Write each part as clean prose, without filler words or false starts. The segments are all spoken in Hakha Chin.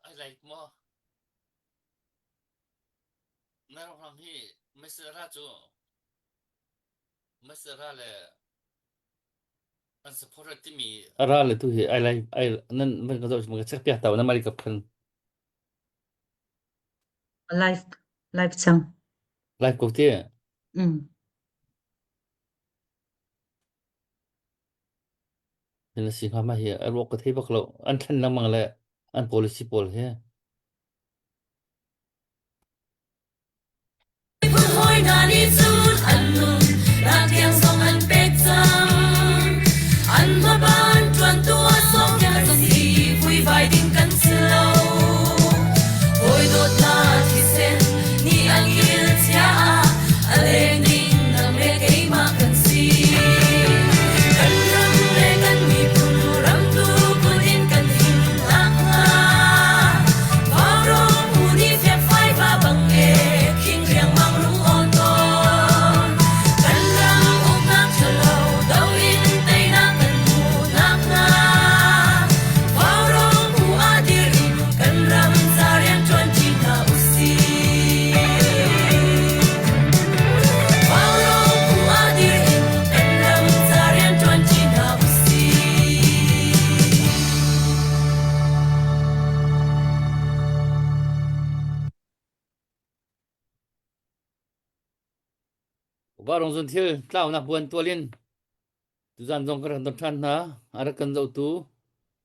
Ai like maw? Na ram hi Mesera cu Mesera le an supporter timi a ra le tu hi ai lai ai nan van ka zoh ka check piak ta na mari ka phan Live live cang. Live ko ti. Mm. Na si hnga ma hi a ruak ka thei bak lo an thlen lengmang le an policy pawl hi. Hawi hna nih cun an nun tiang zong an pek cang. An hmaban ṭuantu a sawm kan si, vuivai ding kan si lo. Hawi dawtnak thisen nih an kil cia ah a leng ding nang le keimah kan si. Kan ram le kan miphun ramtu kut in kan him nakhnga Vaurawng phu nih fiakfai va bang e khing riangmang lung awn tawn. Kan ram uknak ṭhalo do in teinak kan hmuh nakhnga Vaurawng phu ah dir in kan ram ca rian ṭuanṭi hna usih. Vaurawng phu ah dir in kan ram ca rian ṭuanṭi hna usih. Vaurawng zun thil tlaunak buan tual in Tuzaan zong kan rak don ṭhan hna. A rak kan zohtu,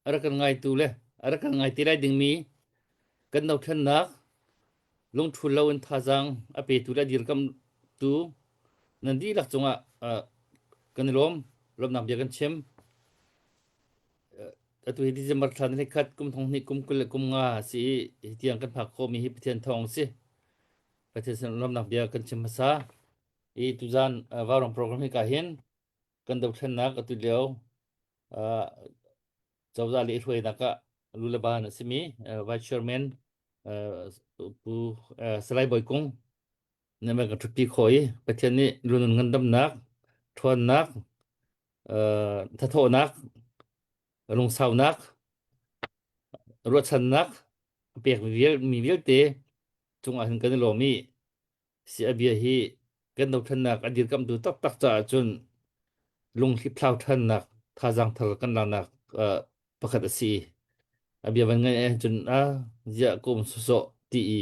a rak kan ngaitu le a rak kan ngai te lai dingmi kan dothlennak lungṭhul loin thazaang a petu le a dirkamhtu nan dihlak cungah uh, kan i lawm. Lawmhnak bia kan chim. Uh, atu hi December thla ni khat kum thong hnih kum 20 le kum nga a si i hi tiang kan phak khawhmi hi Pathian thawng a si. Pathian sin lawmhnak bia kan chim hmasa. I tuzaan uh, Vaurawng program hi ka hin kan dothlennak atu lio uh, cozah le i hruainak ah lu le ban a simi uh, Vice Chairman uh, Pu uh, Salai Bawi Kung nih man kan ṭhutpi khawh i Pathian nih lunun ngandamnak, ṭhawnnak, uh, thathawhnak, lungsaunak, ruahchannak a pek mi vial mi vialte cungah hin kan i lawm i Si a bia hi kan dothlennak a dirkamhtu taktak caah cun lunghlip-thlau ṭhannak thazaang thar kan laknak uh, pakhat a si. A bia van ngaih ahcun a ziah ka um sawsawh ti i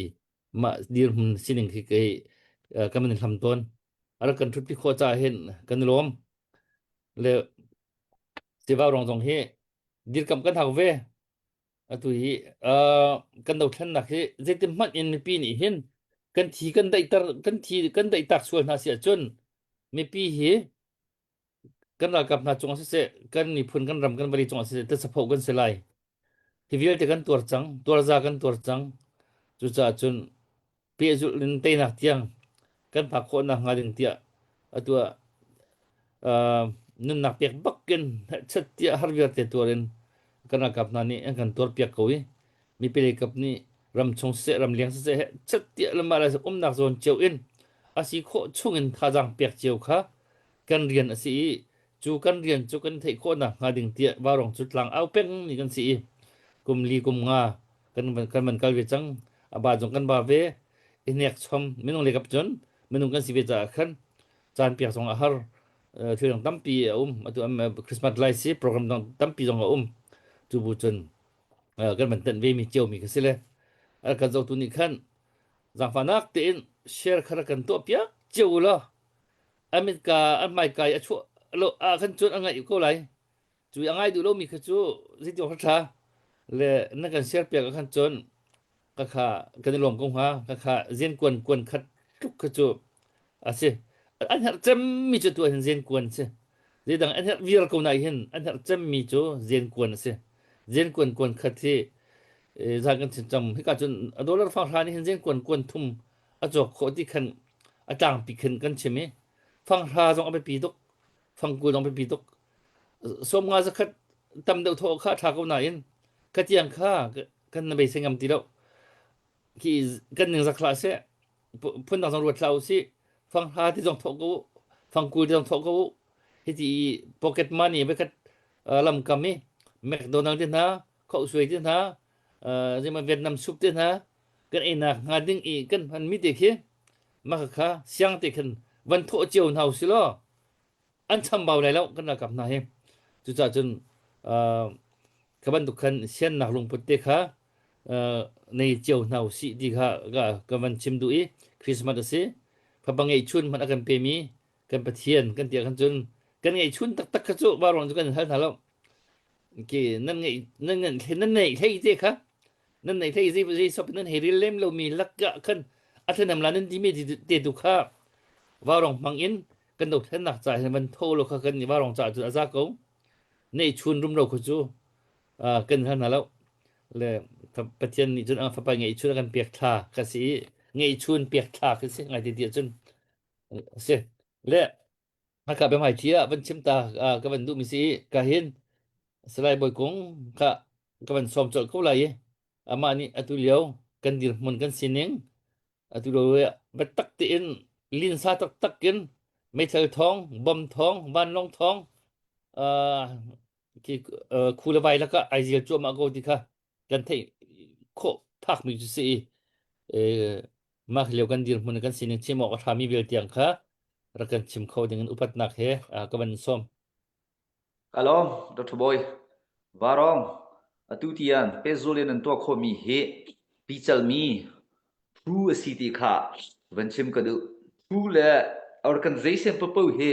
mah dirhmun sining khi kei uh, kan in hlam tawn. A rak kan ṭhutpi khawh caah hin kan i lawm. Le Sivau rong zong hi dirkamh kan hau ve. Atu hi uh, kan dothlennak hi zeitin hmanh in mipi nih hin kan thi kan daihter kan thi kan daihtak sual hna si ahcun mipi hi kan ralkap hna cungah siseh kan miphun kan ram kan vawlei cungah siseh tesapho kan si lai. Hi vialte kan tuar cang, tuarza kan tuar cang. Cucaah cun pehzulh in teinak tiang kan phak khawh nakhnga ding tiah atu ah uh, nunnak pek bak in chat tiah har vialte tuar in kan ralkap hna nih an kan tuar piak ko i mipi lei kap nih ram chung siseh ram leng siseh chat tiah lamah le umnak zawn cio in asi khawh chung in thazaang pek cio kha kan rian a si i cu kan rian cu kan theih khawh nakhnga ding tiah vaurawng cu tlang au peng mi kan si i kum li kum nga kan kan van kal ve cang a ba zong kan ba ve i hnek chom minung le kap cun minung kan si ve caah khan caan piak zong a har thil dang tampi a um atu am Christmas lai si program dang tampi zong a um cu bu cun kan van tenh ve mi cio mi ka si le kan zotu nih khan zaangfahnak tein share kha kan tuah piak cio u law a mitka a hmaika i a chuah lo ah khan cun a ngaih ko lai cu a ngai duh lomi kha cu zeiti awk ṭha le na kan share piak ah khan cun ka kha kan i lawm ko hnga ka kha zen kuan kuan khat tluk kha cu a si an herh cemmi cu tu ah hin zen kuan si zeidang an herh viar ko nai hin an herh cemmi cu zen kuan a si zen kuan kuan khat hi zan kan chim cang hika cun a dollar fang hra nih hin zen kuan kuan thum a cawk khawh ti khan a tlangpi khin kan chim i fanghra zong a biapi tuk fangkul zong biapi tuk 50 zakhat tam deuh thawh kha a ṭha ko nain ka tiang kha kan na beisei ngam ti lo khi kan ning zak hlah seh phundang zong ruat hlah usih fanghra ti zong thawh ko u fangkul ti zong thawh ko u hiti i pocket money voikhat lamkam i McDonald ti hna khohsuai ti hna. Zeimah Vietnam soup te hna kan einak hnga ding i kan hmanmi te khi mah kha siang te khan van thawh cio hna usih law an chambau lai lo kan ralkap hna hi. Cucaah cun ka bantuk khan siannak lungput te kha nei cio hna usih ti kha ka van chim duh i Christmas a si. Fapa ngeihchun hmanh a kan pemi kan Pathian kan ti ahkhan cun kan ngeihchun taktak kha cu vauruang cu kan hal hna lo. Ke nan ngeih nan nan nan neih hlei te kha nan neih hlei zei zei sop nan hei ril lem lomi lakah khan a thlenam la nan timi te tu kha vauruang hmang in kan dothlennak ca hin van tho lo kha kan i vauruang ca cu a za ko. Neihchun rumro kha cu kan hal hna lo. Le Pathian nih cun a fapa ngeihchun a kan pek thla ka si i ngeihchun pek thla ka si ngai te ti ahcun a si. Le haka biahmaiṭhi ah van chim ta ka van duhmi si i ka hin Salai Bawi Kung kha ka van sawm colh ko lai i amah nih atu lio kan dirhmun kan sining atu lio biatak tein linsa taktak in meithal thawng, bom thawng, vanlawng thawng khi khu le vai lakah ai zial cuahmah ko ti kha kan theih khawh phakmi cu si i mah lio kan dirhmun kan sining chim awk a ṭhami vial tiang kha rak kan chim kho ding in upatnak he ka van sawm. Kalawm, Dr. Bawi. Varong, atu tiang pehzul in an tuah khawhmi hi picalmi phu a si ti kha van chim ka duh. Phu le organization paoh hi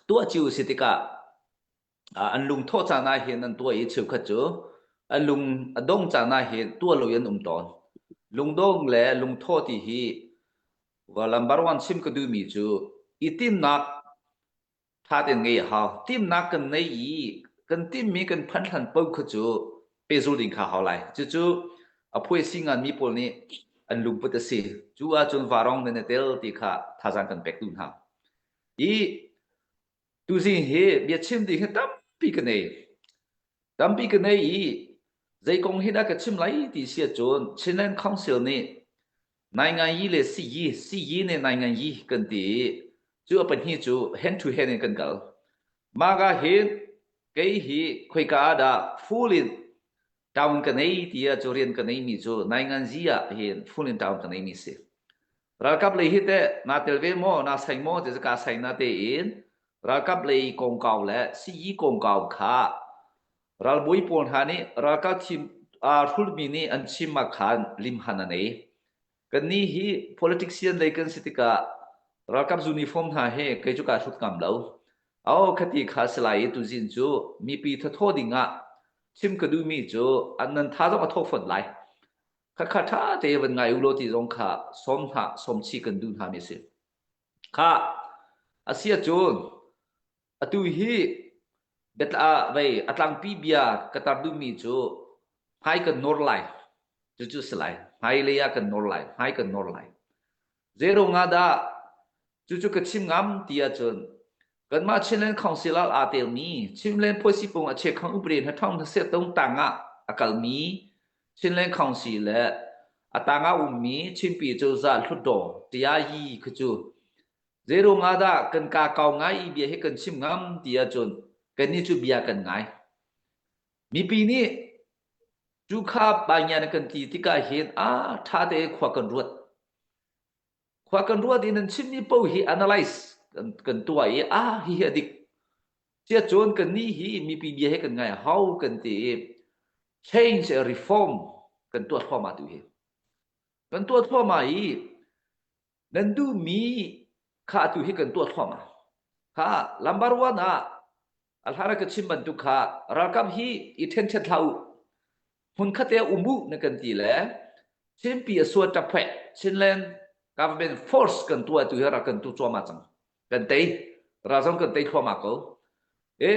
tuah cio a si tikah an lungthawh caan ah hin an tuah i cheukhat cu an lung a dong caan ah hin tuah lo in an um tawn. Lungdong le lungthawh ti hi number one chim ka duhmi cu i timnak ṭha tein ngei a hau. Timnak kan nei i kan timmi kan phanh hlan paoh kha cu pehzul ding kha hau lai. Cucu a phuaisi nganmi pawl nih an lungput a si. Cu ahcun varong nan i tel ti kha thazaang kan pek duh hna. I Tuzing hi biachim ding hi tampi ka nei. Tampi ka nei i zei kong hi dah ka chim lai ti si ahcun Chinland Council nih Nainganyi le Siyi, Siyi nih Nainganyi kan ti i cu a pahnih cu hand to hand in kan kal. Mah ka hin kei hi khoika ah dah full in town ka nei ti ah cu rian ka neimi cu Nainganzi ah hin full in town ka neimi si. Ralkap lei hi teh naa tel ve maw, naa sai maw ti ka sai na tein ralkap lei kongkau le sii kongkau kha ralbawi pawl hna nih ralkap thim aa hrulmi nih an chim ah khan limhan an ei. Kannih hi politician lei kan si tikah ralkap uniform hna he kei cu kaa hrut ngam lo. Aw khati kha si lai i tuzin cu mipi thathaw ding ah chim ka duhmi cu an nan tha zong a thaw fawn lai. Khakha ṭha te van ngai u law ti zong kha sawm hna sawm chih kan duh hna mi a si. Kha a si ahcun atu hi biatla vei a tlangpi bia ka tar duhmi cu hmai kan nawr lai. Cucu si lai. Hmai lei ah kan nawr lai. Hmai kan nawr lai. Zeiruang ah dah cucu ka chim ngam ti ahcun kanmah Chinland Council ah aa telmi Chinland Phuasipung a chekhang upade hna thong hna tong tang ah a kalmi Chinland Council le a tang ah ummi Chinpi cozah hlutdaw Tiayi khu cu zeiruang ah dah kan ka kau ngai i bia hi kan chim ngam ti ahcun kannih cu bia kan ngai. Mipi nih cu kha Baingian kan ti tikah hin a ṭha te khua kan ruat. Khua kan ruat i nan chimmi paoh hi analyze kan, kan tuah i a hihi a dik. Cia cun kannih hi mipi bia hi kan ngai a hau kan ti i change a reform kan tuah thluahmah tu hi. Kan tuah thluahmah i nan duhmi kha atu hi kan tuah thluahmah. Kha number one ah a hlan ah ka chim bantuk kha ralkap hi i ṭhenṭhet hlah u. Hmunkhat te um u na kan ti le Chinpi a suat ṭaphueh Chinland government force kan tuah tu hi rak kan tu cuahmah cang. Kan tei. Ral zong kan tei thluahmah ko. E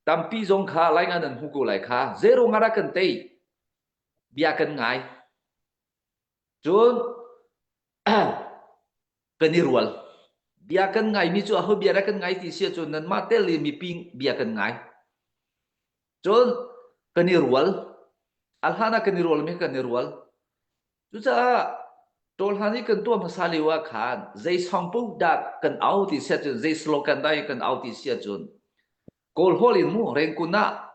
tampi zong kha lai nga nan hmu ko lai kha. Zero nga rak kan tei. Bia kan ngai. Cun kan i rual. Bia kan ngaimi cu aho bia dah kan ngai ti si ahcun nanmah tel i mipi bia kan ngai. Cun kan i rual. A hlan ah kan i rualmi kan i rual. Cucaah ṭawlhlan i kan tuah hmasa lio ah khan zei song paoh dah kan au ti si ahcun zei slogan dah kan au ti si ahcun Kawl holh in mu Rengkun ah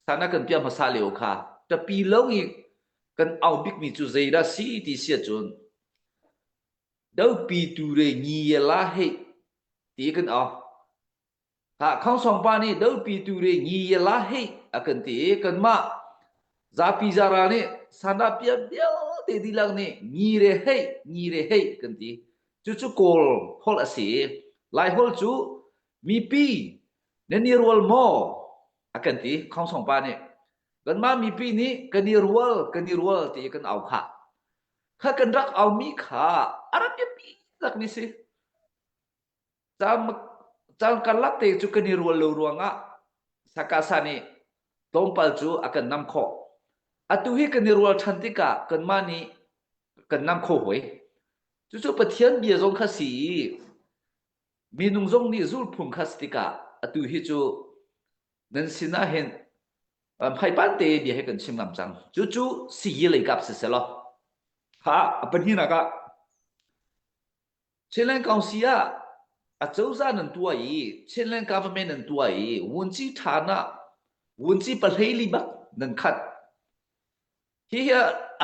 sana kan piah hmasa lio kha. Tapi lo i kan au bikmi cu zeidah si ti si ahcun dopi tu re ngi ye la he ti kan au. Ha Khongsong pa nih dopi tu re ngi ye la he a kan ti i kanmah zapi zara nih sandah piak vialte dihlak nih ngi re hei ngi re hei kan ti. Cucu Kawl holh a si i Lai holh cu mipi nan i rual maw a kan ti Khongsong pa nih. Kanmah mipi nih kan i rual kan i rual ti kan au khah. Kha kan rak aumi kha a rak biapi takmi si. Caan karlak te cu kan i rual lo ruangah Sakasa nih tlawmpal cu a kan nam khawh. Atu hi kan i rual ṭhan tikah kanmah nih kan nam kho hoi. Cucu Pathian bia zong kha si i minung zong nih zulphung kha si tikah atu hi cu nan sinah hin hmaipan te bia he kan chim ngam cang. Cucu siyi lei kap si selaw. Ha a pahnihnak ah Chinland Council ah acozah nan tuah i Chinland government nan tuah i vunci ṭhan ah vunci pahleili bak nan khat. Hi hi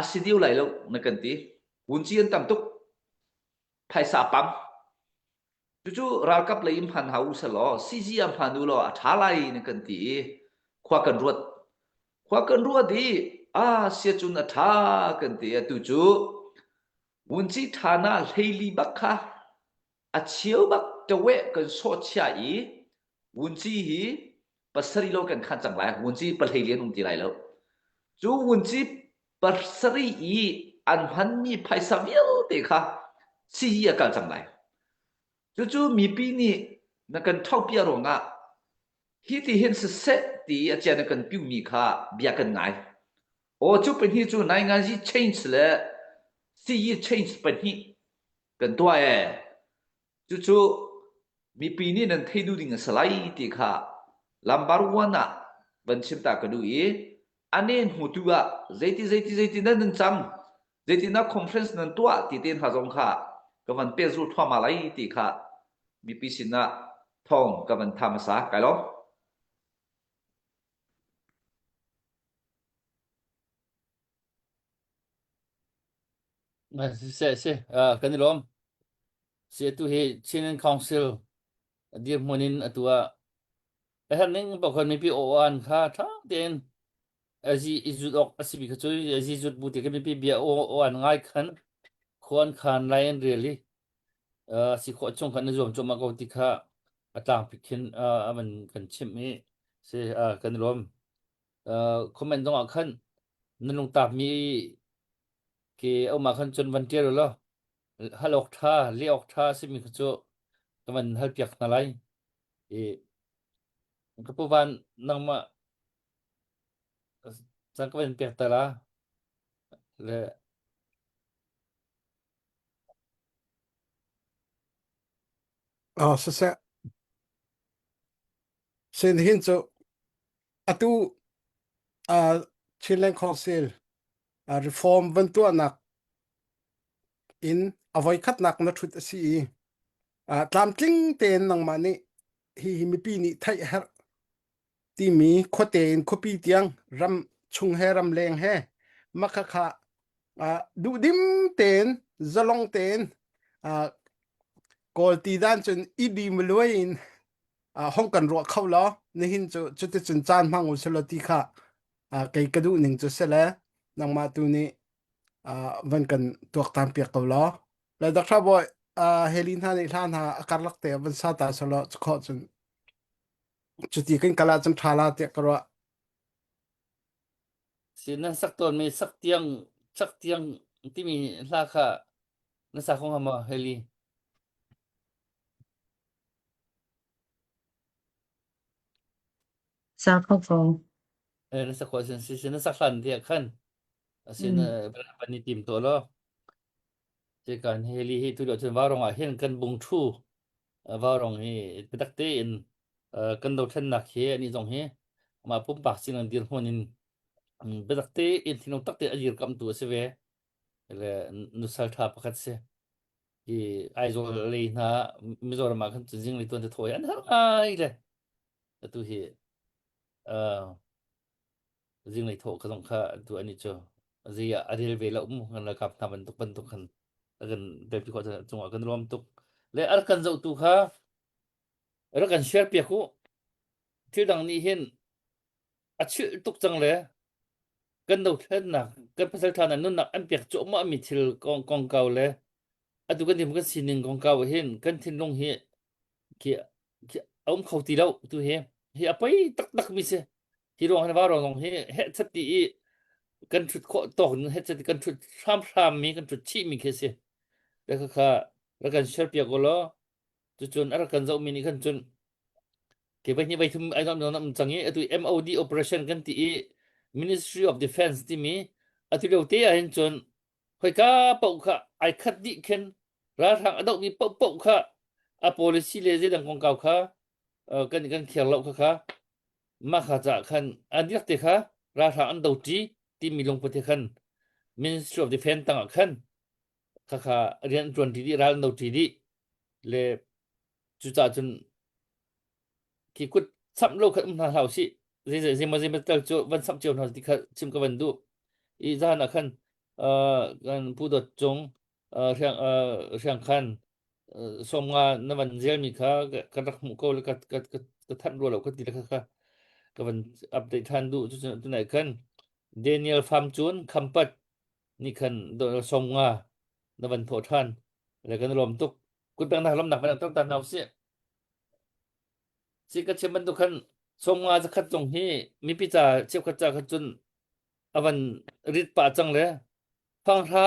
a si deuh lai lo na kan ti. Vunci an tam tuk. Phaisa pam. Cucu ralkap lei in hman hau u selaw CG ah hman u law a ṭha lai na kan ti i khua kan ruat. Khua kan ruat i a sia cun a ṭha kan ti. Atu cu Vunci ṭhan ah hleili bak kha a cheu bak ṭaweh kan sawhchiah i vunci hi pasarih lo kan khan cang lai. Vunci pahleili an um ti lai lo. Cu vunci pasarih i an hmanmi phaisa vialte kha sii a kal cang lai. Cucu mipi nih na kan ṭhopiah ruangah hi ti hin siseh ti a cia na kan piumi kha bia kan ngai. Aw cu pahnih cu nainganzi change le siyi change pahnih kan tuah ee. Cucu mipi nih nan thei duh ding a si lai ti kha lambar one ah van chim ta ka duh i a ne hnu tu ah zeiti zeiti zeiti nan nan cang zeitindah conference nan tuah ti te hna zong kha ka van pehzul thluahmah lai ti kha mipi sinah thawng ka van tha hmasa kai lo. Si si kan i lawm. Si atu hi Chin Council dirhmun in atu ah a herh ning pakhat mipi aw-an kha ṭha tein azi i zut awk a simi kha cu azi zut bu te kha mipi bia aw-an ngai khan khua an khan lai an rel i si khawh chung khan na zuam cuahmah ko ti kha a tlangpi khin a van kan chimh i si kan i lawm. Comment zong ah khan na lungtak mi ke um ah khan cun van ṭial u law hal awk ṭha leh awk ṭha a simi kha cu ka van hal piak hna lai. I ka pu van nangmah caan ka van pek ta la le Ah, siseh. Sin hin cu atu uh, Chinland Council uh, reform van tuahnak in a voikhatnak na ṭhut a si i uh, tlamtling tein nangmah nih hi hi mipi nih theih a herh timi khuate in khuapi tiang ram chung he ram leng he makhakha uh, duhdim tein zalong tein uh, kawl ti dan cun i di maluai in uh, hong kan ruah kho law nihin cu cuticun caan hmang u selaw ti kha uh, kei ka duh ning cu sele nangmah tu nih uh, van kan tuaktan piak ko law le Dr. Boy uh, heli hna nih hla hna a karlak te van sa ta selaw cu khawh cun cuti kan kal ahcun ṭha la tiah ka ruah. Si nan sak tawnmi sak tiang sak tiang timi hla kha na sa kho hnga maw Heli? Sa kho ko. Eh, na sak khawh sin si na sak hlan tiah khan asin Mm. ban i tim to lo. Ci kan Heli hi tu cun vaurong ah hin kan bung thu vaurong hi biatak tein kan dothlennak hi ani zong hi mah pumpak sining dirhmun in biatak tein thinlung tak tein a dirkamtu a si ve le nusal ṭha pakhat si hi Aizawl lei hna Mizoram ah khan cun zinglei tuan te thawi an har ngai le atu hi. Zinglei thawh ka zong kha tu ani cu zi ah a rel ve lo mu kan ralkap hna bantuk bantuk khan a kan telpi khawh cungah kan ruam tuk. Le a rak kan zohtu kha rak kan share piak u. Thil dang nih hin a chilh tuk cang le kan dothlennak kan pasal ṭha hna nunnak an pek cuahmah mi thil kong kongkau le atu kan kan sining kongkau hin kan thinlung hi khi khi a um kho ti lo tu hi hi a poi taktak mi si hi ruang hin vaurawng zong hi heh chat ti i kan ṭhut khawh tawk in heh chat kan ṭhut hramhram mi kan ṭhut chih mi khi si le kha kha rak kan share piak u law cucun a rak kan zoh mi nih khan cun ke voi hnih voi thum ai nom nom cang i atu MOD operation kan ti i Ministry of Defense timi atu lio te ah hin cun khoika paoh kha ai khat dih khin ralhrang a dohmi paoh paoh kha a policy le zeidang kongkau kha kan kan khiar lo kha kha mah kha ca khan an dirk te kha ralhrang an do ṭi timi lungput he khan Ministry of Defense tangah khan kha kha rian an ṭuan ṭi dih ral an do ṭi dih le cucaah cun khi kut samh lo khat um hna hlah usih zei zei zei zei tal cu van samh cio hna ti kha chim ka van duh i zan ah khan kan pu dot cung hriang hriang khan sawmnga na van zel mi kha ka rak hmuh ko le ka ka ka thanh rua lo ka ti le kha kha ka van update than duh cu tunai khan Daniel Pham cun khampat ni khan sawmnga na van thawh than le kan lawm tuk kut nak lawmnak van tar ta hna usih Si ka chim bantuk khan sawmnga zakhat zong hi mipi ca cheukhat ca khan cun a van rit pah cang le fanghra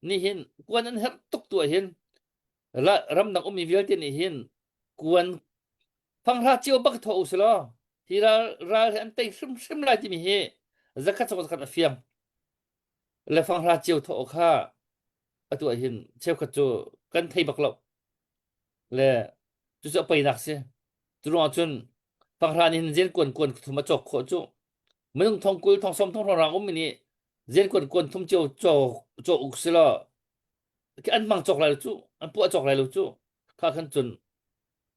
nih hin kuan an herh tuk tu ah hin ramdang ummi vialte nih hin kuan fanghra cio bak thawh u silaw hi ral ral hi an tei hrimhrim lai timi hi zakhat sawm zakhat a fiang le fanghra cio thawh kha atu ah hin cheukhat cu kan thei bak lo Le cucu a peinak si. Cu ruangah cun fanghra nih hin zen kuan kuan thum a cawk khawh cu. Minung thong 20 thong 40 thong hrawng ummi nih zen kuan kuan thum cio cawk cawk uk si law khi an hmang cawk lai lo cu an puah cawk lai lo cu kha khan cun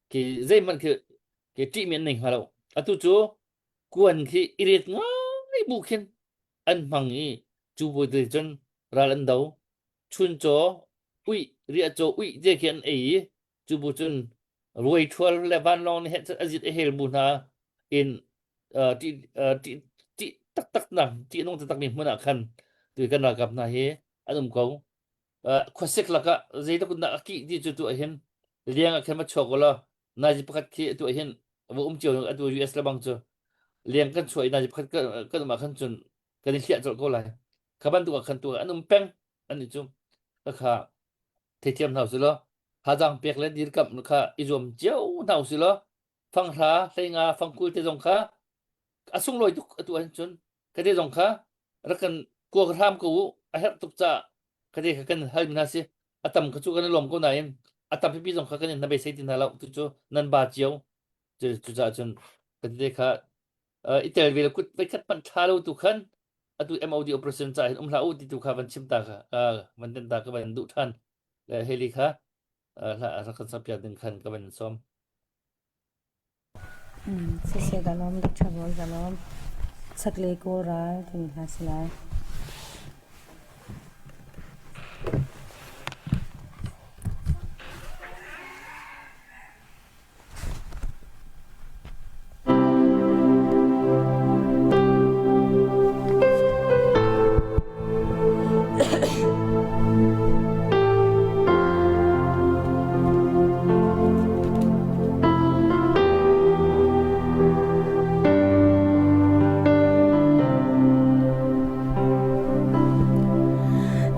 khi zeihmanh khi khi ṭihmi an nei hnga lo. Atu cu kuan khi i ret ngai bu khin an hmang i cu bu te cun ral an do. Chuncaw uih riahcaw uih te khi an ei i cu bu cun ruai ṭhual le vanlawng nih heh a zit a hel bu hna in ṭih ṭih ṭih taktak na ṭih nung taktak mi hmun ah khan tu kan ralkap hna hi an um ko. Khuasik lakah zeitluk in dah a kih ti cu tu ah hin liang ah khin va chuak ulaw nazi pakhat khi atu ah hin va um cio atu US le bang cu liang kan chuah i nazi pakhat kan um ah khan cun kan i hliah colh ko lai. Kha bantuk ah khan tu an um peng an i cu kha theithiam hna usih law thazaang pek le dirkamh kha i zuam cio hna usih law fanghra hleinga fangkul te zong kha a sunglawi tuk atu ahhin cun kate zong kha rak kan kuak hram ko u a herh tuk caah kate kha kan hal mi hna si a tam kha cu kan i lawm ko nain a tam pipi zong kha kan in hna beisei ti hna lo tu cu nan ba cio cucaah cun kate kha i tel ve le kut veikhat hmanh thla lo tu khan atu MOD operation ca hin um hlah u ti tu kha van chim ta kha van ten ta ka van duh than le heli kha hla rak kan sak piak ding khan ka van sawm. Siseh ka lawm Dr. Bawi ka lawm. Chaklei Kawl ral timi hla si lai.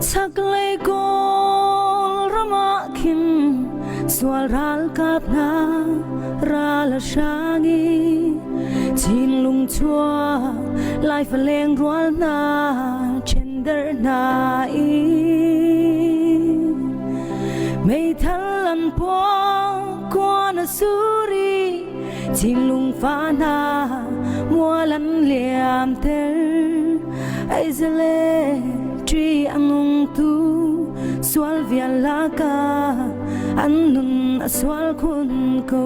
Chaklei Kawlram ah khin Sual ralkap hna ral a hrang i Chinlung chuak Laifa leng rual hna ṭhender hna i Meithal an puak kuan a sur i Chinlung fa hna mual an liamter Aizale ṭi a nungtu sual vial lakah an nun a sual khun ko.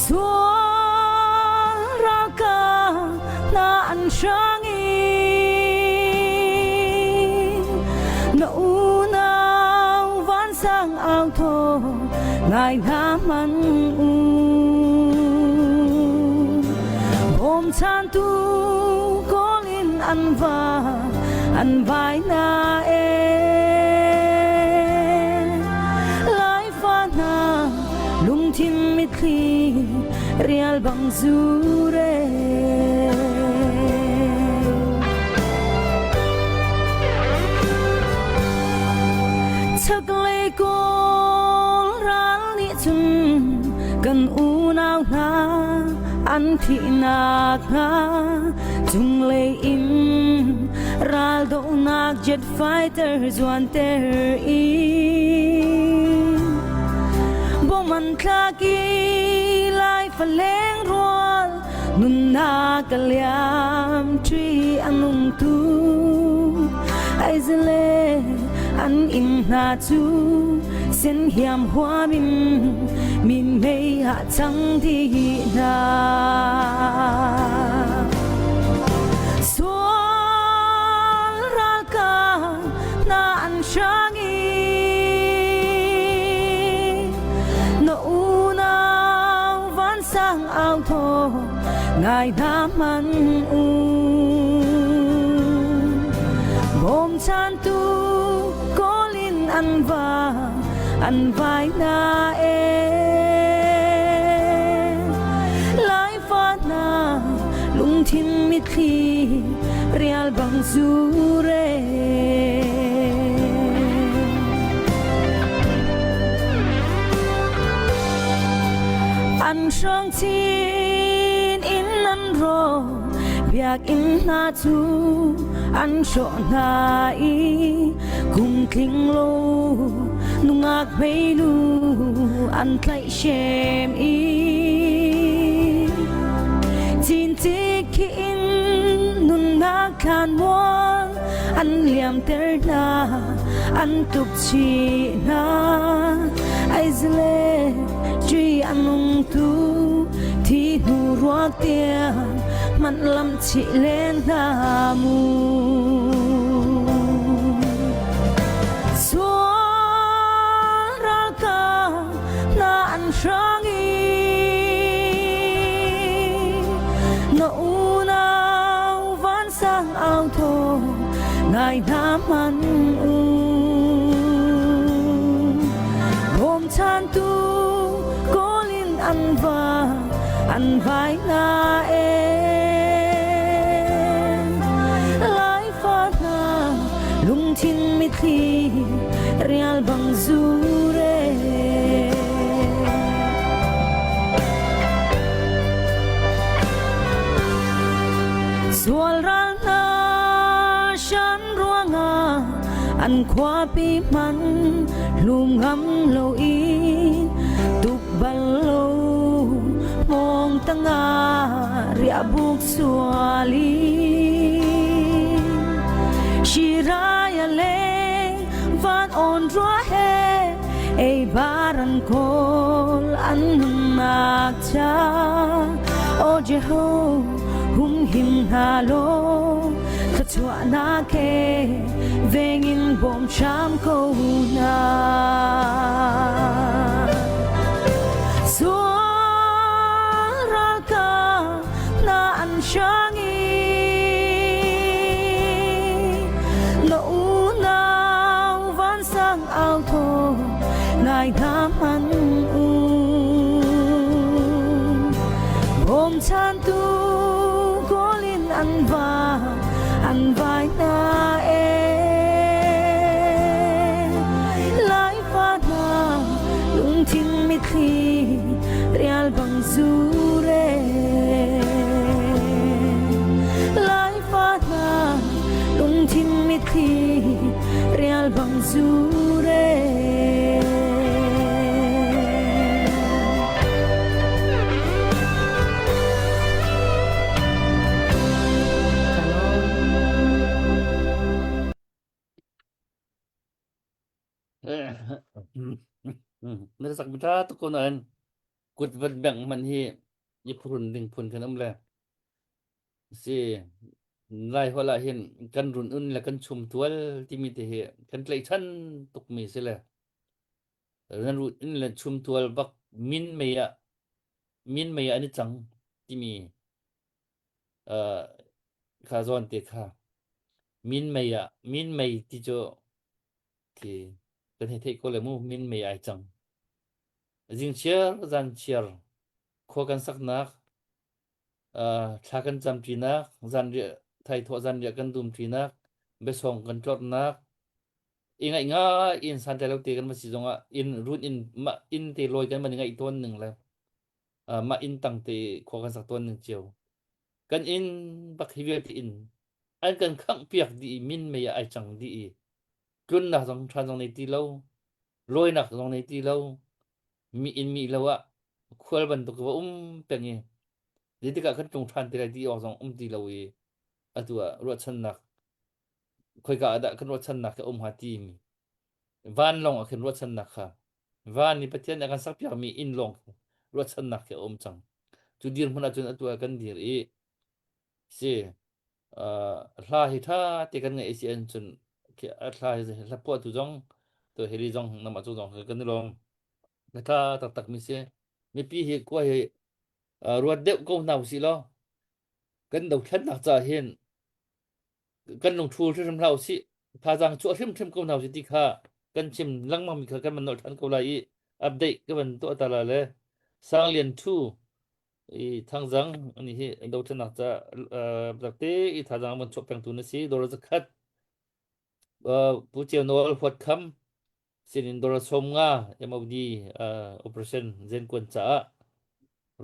Sual Ngai hna man u. Bawmchantu kawl in an va an vai na e. Laifa hna lungthin mitthli rial bang zure. Chaklei Kawl ral nih cun kan unau hna an thihnak hnga cunglei in raldohnak jet fighter zuanter i bom an thlak i lai faleng rual nunnak a liam ṭi a nung tu aizale an inn hna cu sen hiam huam in min mei ah cang dih hna. Sual ralkap hna an hrang i na unau vansang au thaw ngai hna hmanh u. Bawmchantu kawl in an va an vai na e. Laifa hna lungthin mitthli rial bang zure. An hrang chin in an ro biakinn hna cu an hrawh hna i kum tling lo nungak hmeinu an tlaihhrem i cincik khi in nunnak thlan mual an liamter hna an tuk chih hna aizle ṭi a nung tu thi hnu ruak tiang manh lam chih len hna mu. Sual ralkap hna an hrang i na unau vansang au thaw ngai hna hmanh u. Bawmchantu kawl in an va an vai na e. Laifa hna lungthin mitthli rial bang zure. Sual ral hna shan ruangah an khuapi hman hlum ngam lo in tuk bal lo mong tanga riahbuk suali Shiraya le van on rua he ei baran kol an nunnak cha O Jeho hum him hna law thluachuahnak he vengin bawm hram ko hna. Sual ralkap hna an hrang i na unau vansang au thaw ngai hna hmanh u. Bawmchantu kawl in an va an vai hna e. Laifa hna lungthin mitthli rial bang zure. Laifa hna lungthin mitthli rial bang zure. Na sak mi tha tuk ko nain kut van bengh hmanh hi i phurun ding phun kan um le si lai holh ah hin kan run un le kan chum tual timi te hi kan tlaihchan tukmi si le. Nan rut in le chumtual bak min mei ah min mei ah an i cang timi uh, kha zawn te kha min mei ah min mei ti cu khi kan hei theih ko le mu min mei ai cang zingchiar zan chiar khua kan saknak uh, thla kan camṭinak zanriah thaithawh zanriah kan dumṭinak biasawng kan tlorhnak i ngaih ngai in santlai lo te kan va si zongah inn run in mah inn te lawi kan van i ngaih tawn ning le uh, mah inn tang te khua kan sak tawn ning cio kan inn bak hi vialte inn an kan khangh piak dih i min mei ah ai cang dih i tlunnak zong ṭhan zong nei ti lo lawinak zong nei ti lo mi inn mi lo ah khual bantuk va um peng i zeitikah kan tlung ṭhan te lai ti awk zong um ti lo i atu ah ruahchannak khoika ah dah kan ruahchannak hi a um hnga timi vanlawng ah khin ruahchannak kha van i Pathian nih a kan sakpiakmi inn lawng khi ruahchannak khi a um cang cu dirhmun ahcun atu ah kan dir i si uh, hla hi tha te kan ngaih si an cun khi a hla hi hla phuahtu zong to heli zong namah cu zong kan i lawm na tha taktak mi si mipi hi kua hi uh, ruat deuh ko hna usih law kan dothlennak ca hin kan lungṭhul hrimhrim hlah usih thazaang chuah hrimhrim ko hna usih ti kha kan chim lengmang mi kha kan van nolh ṭhan ko lai i update ka van tuah ta la le Sanglian Thu i Thangzang ani hi dothlennak ca takte i thazaang van chuah pengtu na si dawr zakhat Pu Ceu Nawl Huat Kham sinin dawr 50 MOD operation Zenkuan caah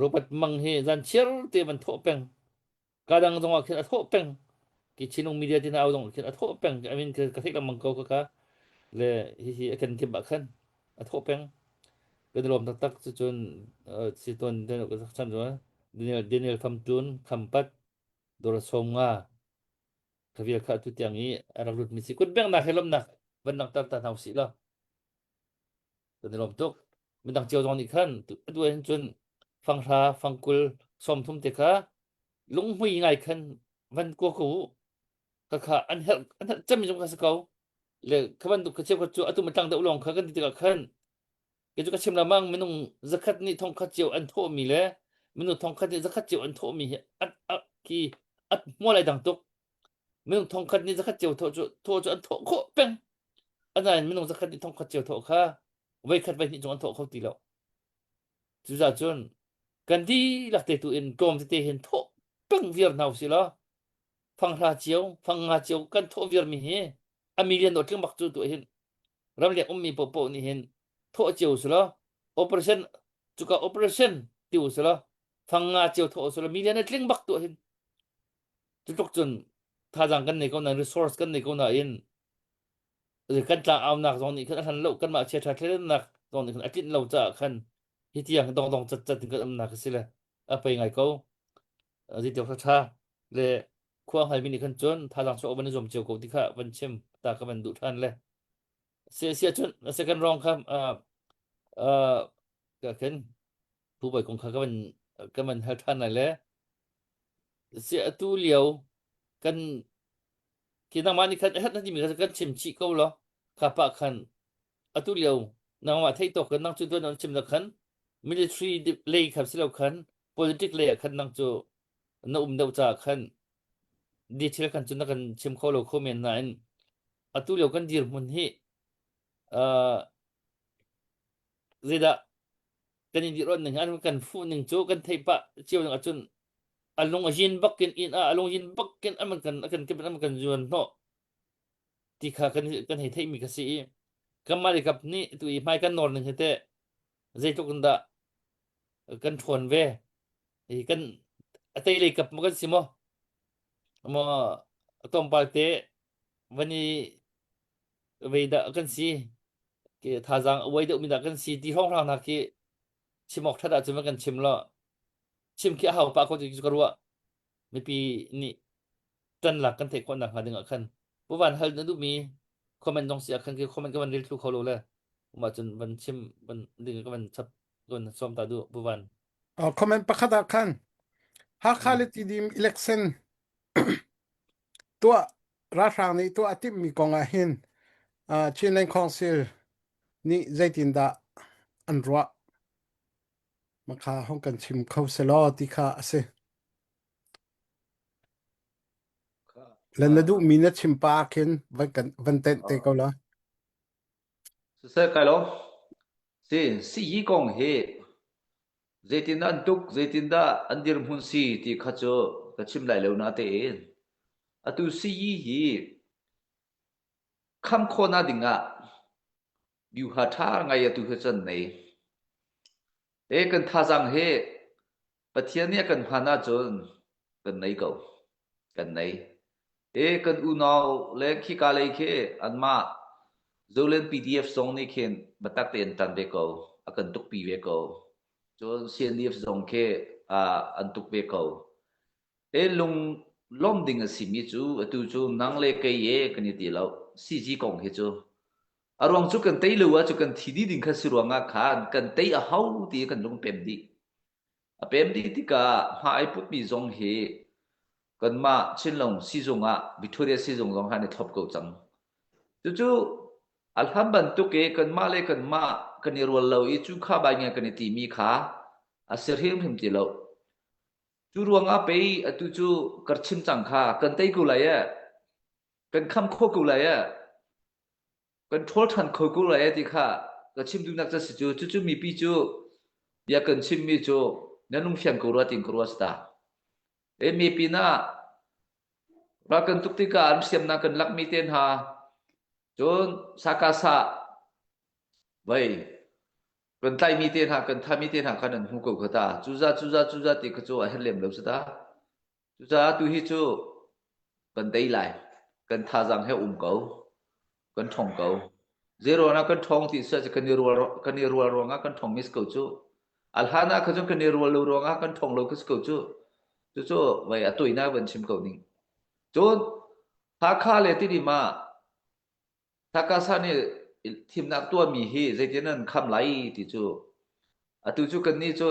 Robert Mang hi zan chiar te van thawh peng Ka dang zong ah khin a thawh peng. Ki Chinung media tin au zong khin a thawh peng. I mean ka theih lengmang ko ka ka le hihi a kan kip ah khan a thawh peng. Kan lawm taktak cucun si ton chan Daniel Daniel Pham Tun Khampat Dora Som nga khavial kha tu tiang i a rak lut mi si kut bengnak he lomnak van langhter ta hna usih law Kan i lawm tuk. Midang cio zong nih khan atu ahhin cun fanghra, fangkul, 30 te kha lunghmui ngai khan van kua ko u. Khakha an herh an herh cemmi zong kha si ko. Le kha bantuk kha cheukhat cu atu matlang deuh lawng kha kan ti tikah khan kei cu ka chim lengmang minung zakhat nih thongkhat cio an thawhmi le minung thongkhat nih zakhat cio an thawhmi hi at at khi at hmual ai dang tuk. Minung thongkhat nih zakhat cio thawh cu thawh cu an thawh khawh peng. Anain minung zakhat nih thongkhat cio thawh kha voikhat voihnih cung an thawh kho ti lo. Cucaah cun kan dihlak te tu in tlawm tete hin thawh peng viar hna usih law fanghra cio, fangnga cio kan thawh viar mi hi a million dawh tling bak cu tuah hin ramleng ummi paohpaoh nih hin thawh cio usih law operation cuka operation ti usih law fangnga cio thawh usih law million a tling bak tuah hin Cutluk cun thazaang kan nei ko nain resource kan nei ko nain kan tlangaunak zong nih khan a hlan lo kanmah chiaṭha thleidannak zong nih khan a tlinh lo caah khan hi tiang dongdong catcat in kan umnak a si le a pei ngai ko. Zeitiawk ṭha le khua hngalmi nih khan cun thazaang chuah van i zuam cio ko ti kha van chim ta ka van duh ṭhan le si si ahcun second round kha uh, uh, ka khin Pu Bawi kong kha ka van ka van hal ṭhan lai le Si atu lio kan khi nangmah nih khan a herh na timi kha kan chim chih ko law kha pah khan atu lio nangmah theih tawk kan nang cu tuan an chim na khan military lei kha si lo khan politic lei ah khan nang cu na um deuh caah khan detail khan cu na kan chim kho lo kho men nain atu lio kan dirhmun hi uh, zeidah kan in dirh ning an kan fuh ning cu kan theih pah cio ning ahcun a lung a yin bakin in ah a lung yin bakin an kan kan kip an kan zuan hnawh ti kha kan kan hei theih mi ka si i kanmah le kap nih tu i hmai kan nawr ning hi teh zeitluk in dah kan ṭhawn ve i kan a tei lei kap maw kan si maw maw tlawmpal te van i vei dah kan si ke thazaang a uai deuhmi dah kan si ti hrawnghrang hna khi chim awk ṭhat ahcun van kan chim law chim khi a hau pah ko ti cu ka ruah mipi nih ṭan lak kan theih khawh nakhnga ding ah khan pu van hal na duhmi comment zong si ah khan khi comment ka van rel thlu kho lo le mah cun van chim van ding ka van chap ka van sawm ta duh pu van Uh, comment pakhat ah khan Hakha le Tidim election tuah ralhrang nih tuah a timhmi kong ah hin uh, Chinland Council nih zeitindah an ruah? Makha hong kan chim kho selaw ti kha a si. Le na duhmi na chim pa khin van kan van tenh te ko la. Siseh kai lo. Si si yi kong hi zeitin an tuk zeitindah an dirhmun si ti kha cu ka chim lai lo na tein atu si yi hi kham khawhnak ding ah Vyuha ṭha ngai atu hi cun nei. E kan thazaang hi Pathian nih a kan hman ahcun kan nei ko. Kan nei. E kan unau le khika lei khi anmah Zolen PDF zong nih khin biatak tein ṭan ve ko. A kan tukpi ve ko. Cun CNDF zong khi an tuk ve ko. E lung lawm ding a simi cu atu cu nang le kei e kan i ti lo. CG kong hi cu A ruang cu kan tei lo ahcun kan thi dih ding kha si ruangah khan kan tei a hau ti kan lung pem dih. A pem dih tikah hma ai putmi zong hi kanmah Chinlung sizung ah Victoria sizung zong han i thlop ko cang. Cucu a hlan bantuk i kanmah le kanmah kan i rual lo i cu kha bai nge kan i timi kha a si hrimhrim ti lo. Cu ruangah pei atu cu kar chim cang kha kan tei ko lai e kan kham kho ko lai e kan ṭhawl ṭhan kho ko lai ti kha ka chim duhnak ca si cu cucu mipi cu bia kan chimmi cu nan lungfiang ko rua tiin ka ruah ta. E mi pinah ral kan tuk tikah an hriamnam kan lakmi te hna cun sakasa vei kan tlaimi te hna kan thami te hna khan an hmu ko kha ta cuza cuza cuza ti kha cu a herh lem lo si ta Cucaah tuhi cu kan tei lai. Kan thazaang he um ko. Kan ṭhawng ko. Zeiruang ah kan ṭhawng ti si kan i rual kan i rual ruangah kan ṭhawng mis ko cu. A hlan ah khan cun kan i rual lo ruangah kan ṭhawng lo ka si ko cu. Cucu vai a toinak van chim ko ning. Cun Hakha le Tidim ah Hakha nih thimnak tuahmi hi zeitin an kham lai ti cu atu cu kannih cu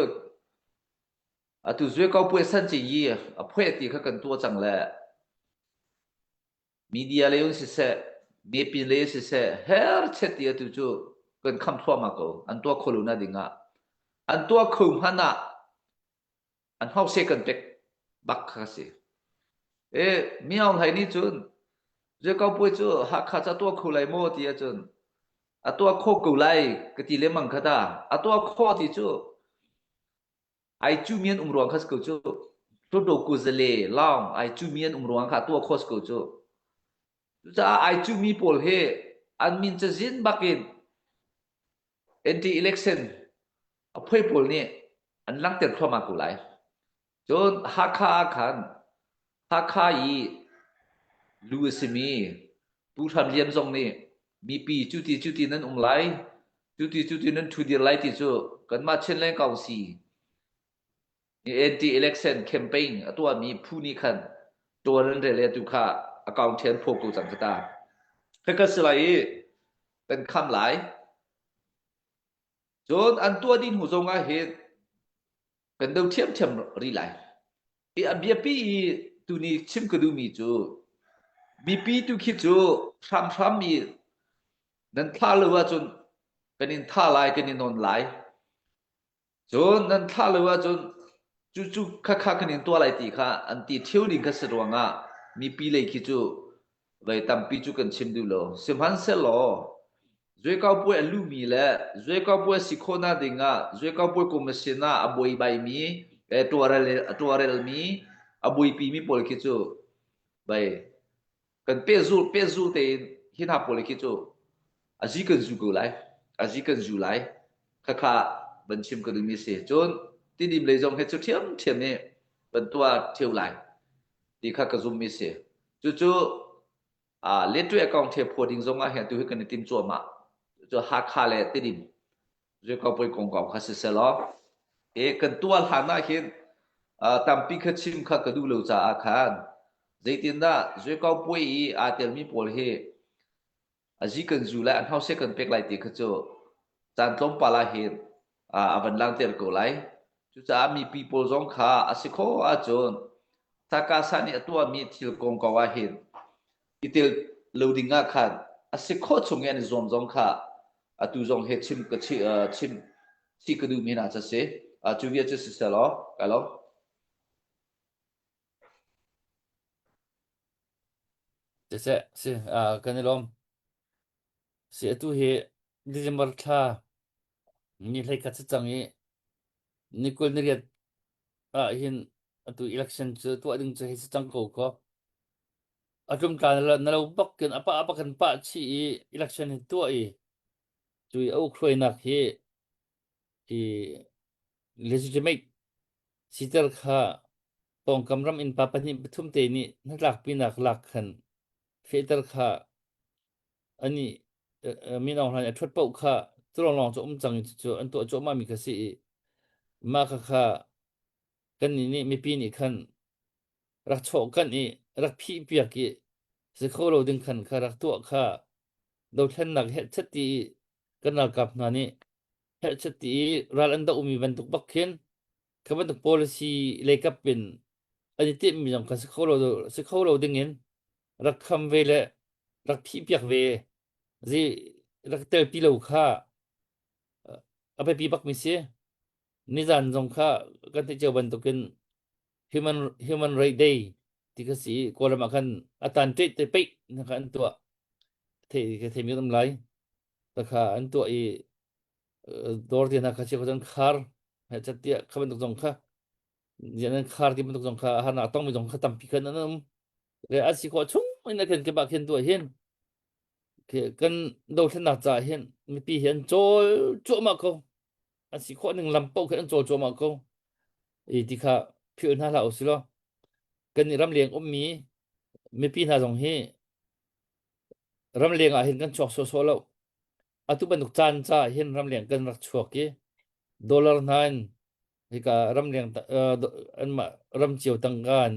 Atu zue ko puai san ci yi a phuai ti kha kan tuah cang le media lei un siseh mipi lei siseh her chet ti atu cu kan kham thluahmah ko an tuah kho lo na ding ah an tuah kho hmanh ah an hause kan pek bak kha si e mi aung hlai nih cun zue ko puai cu Hakha ca tuah kho lai maw ti ahcun a tuah kho ko lai ka ti lemang kha ta a tuah kho ti cu Ai cumi an um ruang kha si ko cu. Hluttaw kuzale lawng ai cumi an um ruang kha tuah khawh si ko cu. Cucaah ai cumi pawl hi an min cazin bakin anti-election a phuai pawl nih an langhter thluahmah ko lai. Cun Hakha ah khan Hakha i lu a simi Pu Hram Lian zong nih mipi cuti cuti nan um lai, cuti cuti nan ṭhudir lai ti cu kanmah Chinland Council anti-election campaign a tuahmi phu nih khan ṭuan an rel i atu kha account ṭhen phaw ko cang kha ta. Khaka si lai i kan kham lai. Cun an tuah dih hnu zong ah hin kan do ṭhiamṭhiam rih lai. I a biapi i tuni chim ka duhmi cu mipi tu khi cu hramhram i nan thlah lo ahcun kan in thah lai kan in nawn lai. Cun nan thlah lo ahcun cucu khakha kan in tuah lai ti kha an ti ṭheo ding kha si ruangah mipi lei khi cu Voi tampi cu kan chim duh lo. Sihmanhsehlaw Zuekaupuai a lumi le Zuekaupuai si khawhnak dingah Zuekaupuai commission ah a buaibaimi, tuarel, a tuarelmi, a buaipimi pawl khi cu bai kan pehzul pehzul tein hi hna pawl khi cu a zi kan zu ko lai. A zi kan zu lai. Khakha van chim ka duhmi si. Cun Tidim lei zong hi cu ṭhiamṭhiam i van tuah ṭheo lai ti kha ka zummi si. Cucu Letwe account the phuah ding zong ah hin atu hi kan i tim cuahmah. Cucu Hakha le Tidim Zuikopui kongkau kha si selaw e kan tuah hlan ah hin tampi kha chim kha ka duh lo caah khan zeitindah Zuikopui i aa telmi pawl hi a zi kan zu lai, an hause kan pek lai ti kha cu caan tlawmpal ah hin a van langhter ko lai. Cucaah mipi pawl zong kha a si khawh ahcun Sakasa nih a tuahmi thil kongkau ah hin i tel lo ding ah khan a si khawh chung i an i zuam zong kha atu zong he chim ka chim. Si ka duh mi hna cu si. Cu bia cu siseh law, kai lawm. Siseh, si, kan i lawm. Si atu hi December thla ni 11 si cang i ni 28 ah hin atu election cu tuah ding cu hei si cang ko kaw. A tlumtla na lo bak in a pah bak in pah chih i election hi tuah i cu i a ukhruainak hi i legitimate siter kha pawngkam ram innpa pahnih pathum te nih hnatlakpinak lak khan fehter kha ani Min Aung Hlaing a ṭhuat paoh kha cu lawnglawng cu um cang i cucu an tuah cuahmahmi kha si i mah khakha kannih nih mipi nih khan rak chawh kanh i rak phihpiak i si kho lo ding khan kha rak tuah kha dothlennak hehchet ti i kan ralkap hna nih hehchet ti i ral an dohmi bantuk bak khin kha bantuk policy leikap in an i timhmi zong kha si kho lo si kho lo ding in rak kham ve le rak phihpiak ve zi rak telpi lo kha a biapi bakmi si. Nizan zong kha kan theih cio bantukin human human right day ti kha si Kawlram ah khan a tan ṭet te peih na kha an tuah thei ka theimi kan um lai ta kha an tuah i dawr te hna kha chia kha khar tiah kha bantuk zong kha nan khar ti bantuk zong kha harnak tongmi zong kha tampi khan an um le an si khawh chung in a kan kip ah khin tuah hin kan dothlennak caah hin mipi hi an cawl cuahmah ko an si khawh ning lam paoh khin an cawl cuahmah ko i ti kha philh hna hlah usih law kan nih ramleng ummi mipi hna zong hi ramleng ah hin kan chuak sawsawh lo atu bantuk caan caah hin ramleng kan rak chuak i dollar hna in hika ramleng anmah ram cio tangka in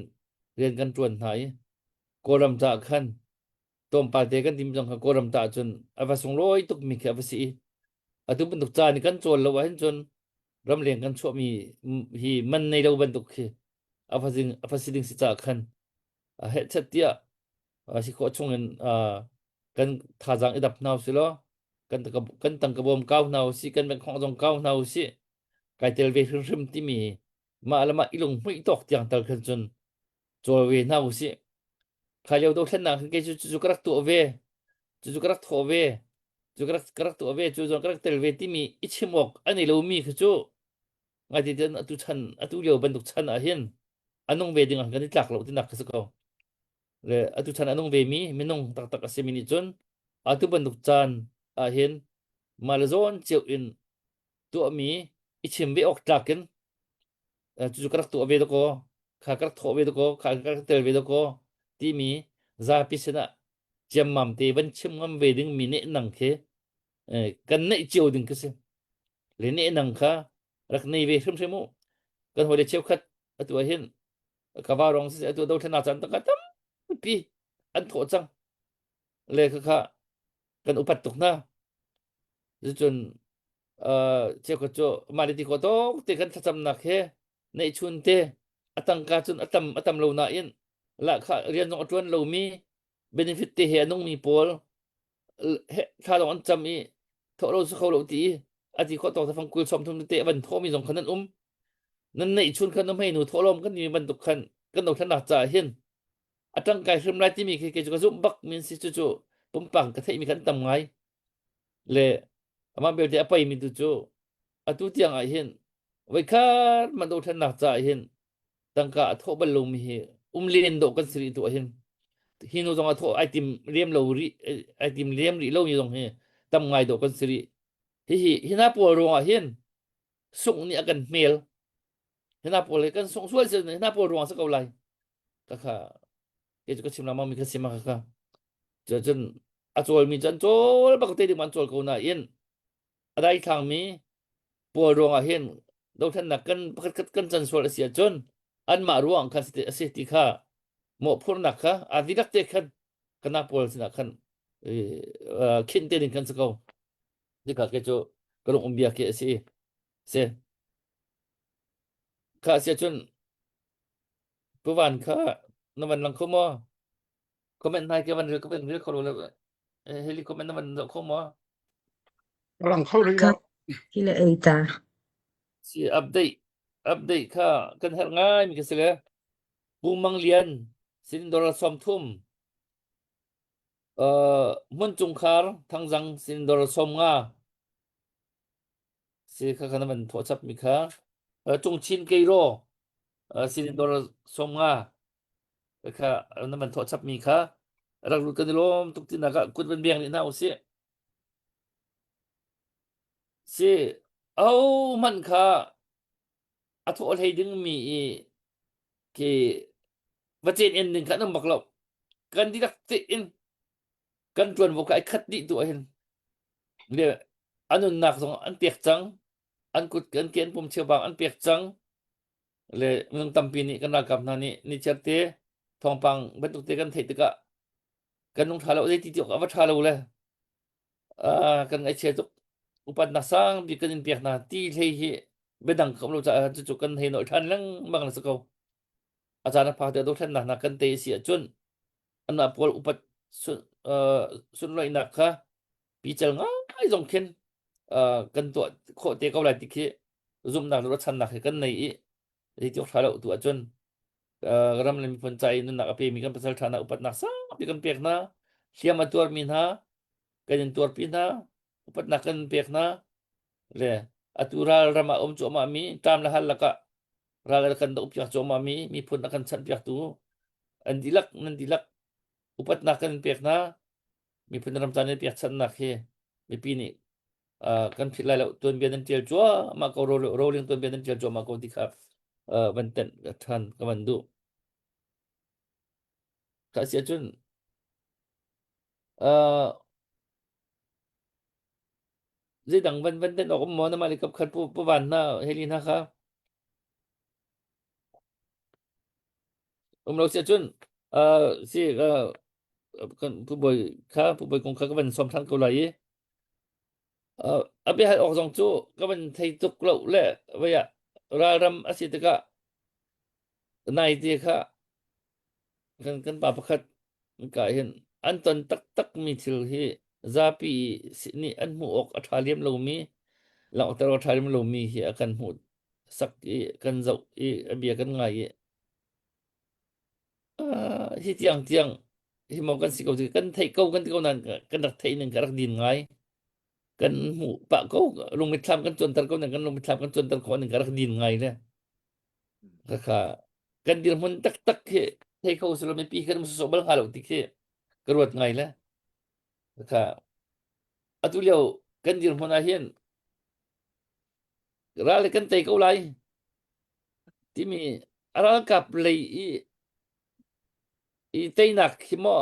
rian kan ṭuan hna i Kawlram caah khan tlawmpal te kan tim zong kha Kawlram ta cun a va sunglawi tukmi khi a va si i atu bantuk caan i kan cawl lo ahhin cun ramleng kan chuahmi hi man nei lo bantuk khi a va ding a va si ding si caah khan a hehchet tiah a si khawh chungin kan thazaang i dap hna usih law kan kan tangka bawm kau hna usih kan bank zong kau hna usih kai tel ve hrimhrim timi mah le mah i lunghmuih tawk tiang tal khan cun cawl ve hna usih. Kha lio dothlennak khan kei cu cucu ka rak tuah ve, cucu ka rak thawh ve, cu ka rak ka rak tuah ve, cu zong ka rak tel ve timi i chim awk a nei lomi kha cu ngaite cun atu chan atu lio bantuk chan ah hin a nung ve ding ah kan i tlak lo tinak kha si ko. Le atu chan a nung ve mi minung taktak a simi nih cun atu bantuk caan ah hin mah le zawn cio in tuahmi i chim ve awk tlak in cucu ka rak tuah ve dakaw kha ka rak thawh ve dakaw kha ka rak tel ve dakaw timi zapi sinah ciammam te van chim ngam ve ding mi nehnang khi kan neih cio ding khi si le nehnang kha rak nei ve hrimhrim u kan hawile cheukhat atu ah hin ka va rong si atu dothlennak caan tangka tampi an thawh cang le kha kha kan upat tuk hna cucun cheukhat cu mah le ti khawh tawk te kan thlacamnak he neihchun te a tangka cun a tam a tam lo nain lahkhah rian zong a ṭuan lomi benefit te he a nungmi pawl thla zong an cam i thawh lo si kho lo ti i a ti khawh tawk fang kul 30 te a van thawhmi zong khan an um nan neihchun khan hmei nu thawhlawm kan timi bantuk khan kan dothlennak caah hin a ṭangkai hrim lai timi khi kei cu ka zumh bak min si cu cu pumpak ka theihmi khan tam ngai le amah belte a paimi tu cu atu tiang ah hin voikhat man dothlennak caah hin tangka a thawh bal lomi hi um len dawh kan si rih tu ah hin hi nu zong a thawh ai tim lem lo rih ai tim lem rih lo mi zong hi tam ngai dawh kan si rih hihi hina pawl ruangah hin sungh nih a kan hmel hina pawl hi kan sungh sual si hina pawl ruang si ko lai ka kha ke cu ka chim lengmang mi kha si ma kha kha cun a cawlmi cu an cawl bak te ding an cawl ko nain a daithlang mi pawl ruangah hin dothlennak kan pakhat khat kan can sual a si ahcun anmah ruang khan a si ti kha mawhphurhnak kha a dihlak te khan kana pawl sinah khan khinh te ding kan si ko dikha ke cu ka lung um bia ke a si si kha si ahcun puvan kha na van lang kho maw comment nai ke van ril ka van ril kho lo le heli comment na van zoh kho maw Lang kho rih lo. Hi le ei ta. Si update update kha kan herh ngai mi ka si le Pu Mang Lian sin dollar 30 uh, hmun chungkhar Thangzang sin dollar 50 si kha khan van thawh chap mi kha uh, Cungchin Keiro uh, sin dollar 50 kha na van thawh chap mi kha rak lut kan i lawm tuk ti nak ah kut van beng rih hna usih. Si ahohmanh kha a thawh hlei dingmi i khi va cen en ding kha an um bak lo. Kan dihlak tein kan ṭuanvo kha ai khat dih tu ahhin le a nunnak zong an pek cang, an kut an ke an pum cheubang an pek cang le minung tampi nih kan ralkap hna nih nichiar te thawngpang bantuk te kan theih tikah kan lung ṭha lo zeiti ti awk a va ṭha lo le Ah, kan ngaihchia tuk. Upatnak sangbik kan in pek hna ti hlei hi biadang ka um lo caah cucu kan hei nolh ṭhan lengmang na si ko. A caan a phak tikah dothlennak hna kan tei a si ahcun anmah pawl upat sun, uh, sunlawinak kha pical ngai zong khin uh, kan tuah khawh te ko lai ti khi zumhnak le ruahchannak hi kan nei i zeiti awk ṭha lo tu ahcun uh, ram le miphun ca i nunnak a pemi kan pasal ṭha hna upatnak sangpi kan pek hna hliam a tuarmi hna kan in tuarpi hna upatnak kan pek hna le atu ral ram ah um cuahmah mi ṭam le hal lakah ral a kan doh piak cuahmah mi miphun a kan chanh piaktu an dihlak nan dihlak upatnak kan pek hna miphun ram caan in pekchanhnak hi mipi nih uh, kan philh lai lo tuanbia nan ṭial cuahmah ko rolling tuanbia nan ṭial cuahmah ko ti kha uh, van tenh ṭhan ka van duh ka si ahcun uh, zeidang van van tenh awk um maw na mah le kap khat pu pu van hna heli hna kha um lo si ahcun uh, si uh, kan pu bawi kha pu bawi kong kha ka van som ṭhan ko lai i Uh, a biahal awk zong cu ka van thei tuk lo le vei ah ralram a si tikah nai te kha kan kan pa pakhat ka hin an ton taktak mi thil hi zapi nih an hmuh awk a ṭha liam lomi langhter awk a ṭha liam lomi hi a kan hmuh sak i kan zoh i a bia kan ngai i uh, hi tiang tiang hi maw kan si ko ti kan theih ko kan ti ko nain kan rak theih ning ka rak din ngai kan hmuh pah ko lungmitthlam kan cuanter ko ning kan lungmitthlam kan cuanter khawh ning ka rak din ngai le kha kan dirhmun taktak khi thei kho silo mipi kan um sawh bal hnga lo ti khi ka ruat ngai le kha atu lio kan dirhmun ah hin ral kan tei ko lai timi ralkap lei i i teinak hi maw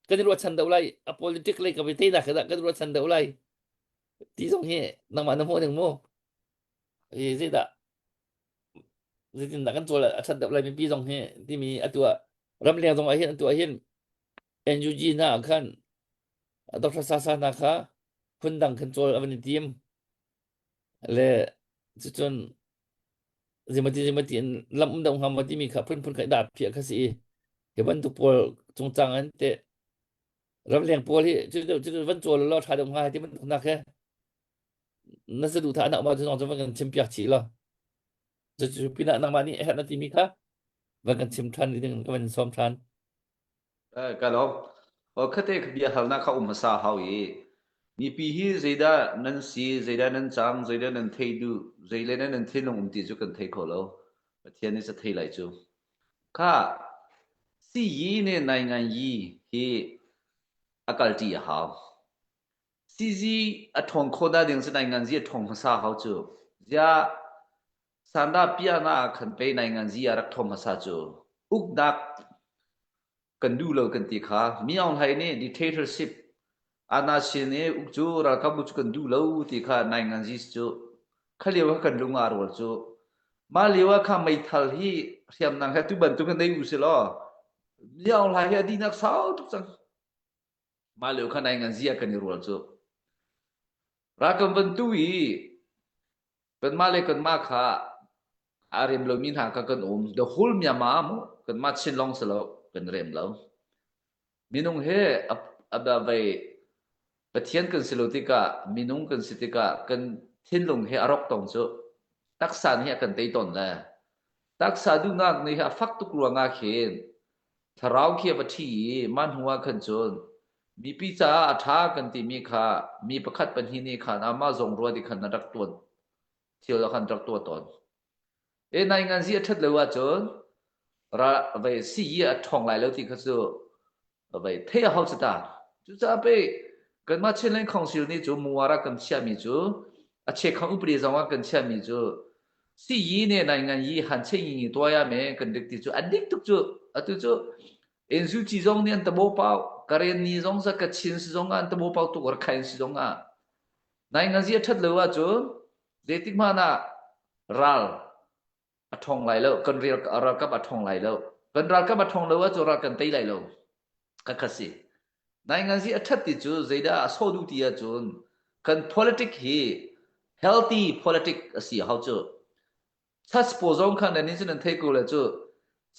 kan i ruahchan deuh lai a politic lei ka teinak hi dah kan ruahchan deuh lai ti zong hi nangmah na hmuh ning mu i zeidah zeitindah kan cawl a that deuh lai mipi zong hi timi atu ah ramleng zong ah hin atu ah hin NUG hna ah khan Dr. Sasa hna kha phundang khan cawl a van i tim le cucun zeimati zeimati in lam um deuh hnga maw timi kha phunphun kha i dah phiah kha si i hi bantuk pawl cungcang an te ramleng pawl hi cu cu van cawl law ṭha deuh hnga ti bantuk nak he na saduhthah nak ma cu zong cu van kan chim piak chih law cu pinah nangmah nih herh na timi kha van kan chim ṭhan ding ka van sawm ṭhan Eh, ka lawm. O khate ka bia halnak kha um hmasa hau i mipi hi zeidah nan si, zeidah nan cang, zeidah nan thei duh, zeile nan nan thinlung um ti cu kan thei kho lo. Pathian nih sa thei lai cu. Kha si yi ne nai ngan yi hi a kalṭi a hau. Sizi a ṭhawng kho dah ding si nai ngan zi a ṭhawng hmasa hau cu. Ziah Sanda piahna ah khan pei nai ngan zi a rak ṭhawng hmasa cu. Uknak kan duh lo kan ti kha Mi Aung Hlaing nih dictatorship ana sin i uk cu ralkap cu kan duh lo ti kha nai ngan zi cu kha lio kha kan lung aa rual cu. Mah lio ah kha meithal hi hriamnam he tu bantuk in nei u si law Mi Aung Hlaing hi a dinak sau tuk cang. Mah lio kha nai ngan zia kan i rual cu. Ralkap van tu i kanmah le kanmah kha aa rem lomi hna kha kan um. The whole Myanmar mu kanmah Chin lawng si lo kan rem lo. Minung he a, a, vei Pathian kan si lo tikah minung kan si tikah kan thinlung he a rok tong cu. Taksa nih a kan tei tawn le taksa duhnak nih a fak tuk ruangah khin thlarau khi a va ṭhi i mah hnu ah khan cun mipi caah a ṭha kan timi kha mi pakhat pahnih nih khan amah zong ruat i khan a rak tuan thil a khan rak tuah tawn. E nai ngan zi a ṭhat lo ahcun ra vei sii a ṭhawng lai lo ti kha cu vei theih a hau cu ta. Cucaah pei kanmah Chinland Council nih cu muara kan chiahmi cu a chekhang upadi zong ah kan chiahmi cu sii ne nai ngan yi han che ngi tuaya me kan dik ti cu a dik tuk cu atu cu NUG zong nih an tabo pau Karen ni zong sa Kachin si zong ah an tabo pau tuk Rakhine si zong ah nai ngan zi a ṭhat lo ahcun zeitik hmanh ah ral a ṭhawng lai lo kan ralkap a ṭhawng lai lo kan ralkap a ṭhawng lo ahcun ral kan tei lai lo ka kha si nainganzi a ṭhat ti cu zeidah a sawh duh ti ahcun kan politic hi healthy politic a si hau cu church pawl zong khan nan cun nan thei ko le cu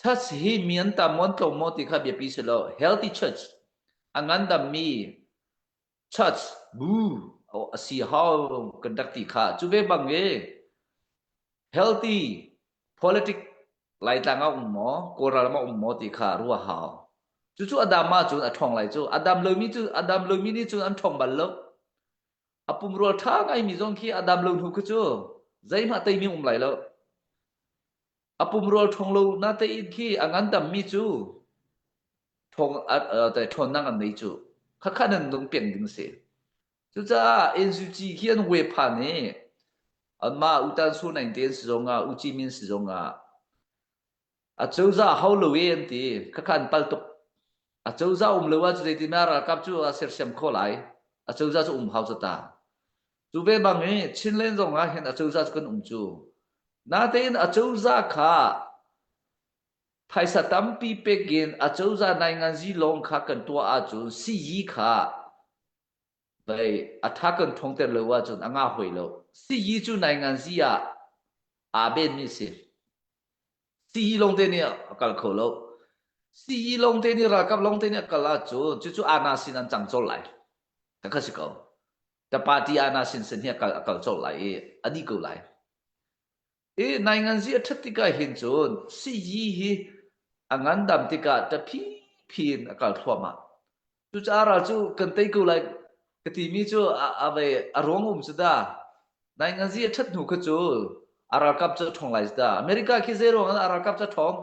church hi mi an tam maw an tlawm maw ti kha biapi si lo healthy church a ngandammi church bu a si hau kan rak ti kha cu ve bang e healthy politic laitlang ah um maw kawlral ah um maw ti kha ruah hau cucu adam ah cun a ṭhawng lai cu adam lomi cu adam lomi nih cun an ṭhawng bal lo a pumrual ṭha ngaimi zong khi adam lo hnu khi cu zeihmah teimi um lai lo a pumrual ṭhawng lo na tein khi a ngandammi cu ṭhawnnak an nei cu khakha nan nung peng ding si cucaah NUG khi an we phan i anmah utan su nain te si zong ah U Ci Min si zong ah a cozah ho lo e an ti khakha an pal tuk a cozah um lo ah cu zeitin ah ralkap cu a sersiam kho lai a cozah cu um hau ta cu ve bang i Chinland zong ah hin a cozah cu kan um cu natein a cozah kha Phaisa tampi pek in acozah nainganzi lawng kha kan tuah ahcun sii kha vei a tha kan ṭhawngter lo ahcun a ngah hoi lo. Sii cu nainganzi ah aa benmi si. Sii lawngte nih a kal kho lo. Sii lawngte nih ralkap lawngte nih a kal ahcun cucu ana sin an cang colh lai. Ka si ko. Ta party ana sin sin hi a kal a kal colh lai i a dih ko lai. I nainganzi a ṭhat tikah hin cun sii hi a ngandam tikah ṭaphiphi in a kal thluahmah. Cucaah ral cu kan tei ko lai ka timi cu a, a, ve, a ruang um cu dah. Nainganzi a ṭhat hnu kha cu a ralkap cu a ṭhawng lai cu dah. America khi zei ruang ah a ralkap cu a ṭhawng?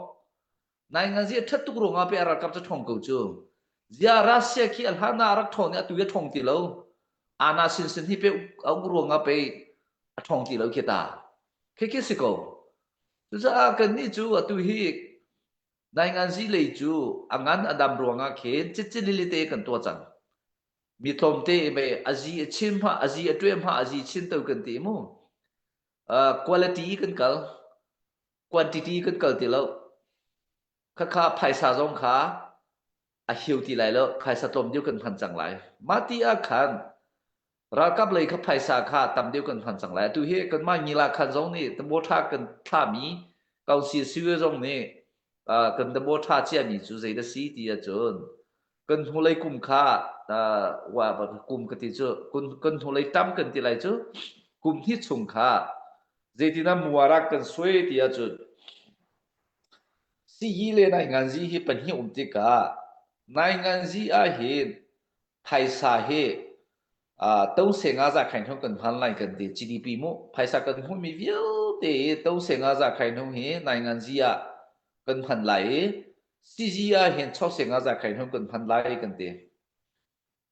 Nainganzi a ṭhat tuk ruangah pei a ralkap cu ṭhawng ko cu. Ziah Russia khi a hlan ah a rak ṭhawn i atu hi a ṭhawng ti lo. Ana sinsin hi pei a uk ruangah pei a ṭhawng ti lo khi ta. Khi khi si ko. Cucaah kannih cu atu hi nainganzi lei cu a ngan a dam ruangah khin cicilili te kan tuah cang. Mi tlawmte mei a zi a chin hma a zi a ṭuem hma a zi chin to kan ti mu. Uh, quality kan kal. Quantity kan kal ti lo. Khakha phaisa zong kha a hiu ti lai lo. Phaisa tlawm deuh kan hman cang lai. Mah ti ah khan ralkap lei kha phaisa kha tam deuh kan hman cang lai. Atu hi kanmah ngila khan zong nih tabo tha kan thlami council siwe zong nih uh, kan tabo tha ciami cu zei dah si ti ahcun kan hnulei kum kha uh, wa kum ka ti cu kan hnulei tam kan ti lai cu kum hi chung kha zeitinah muarak kan suai ti ahcun Siyi le nainganzi hi pahnih um tikah nainganzi ah hin phaisa hi uh, tose nga za khain hung kan hman lai kan ti GDP mu phaisa kan hmuhmi vialte hi tose nga za khain hung hi nainganzi ah kan hman lai i CG ah hin chose nga za khain hung kan hman lai kan ti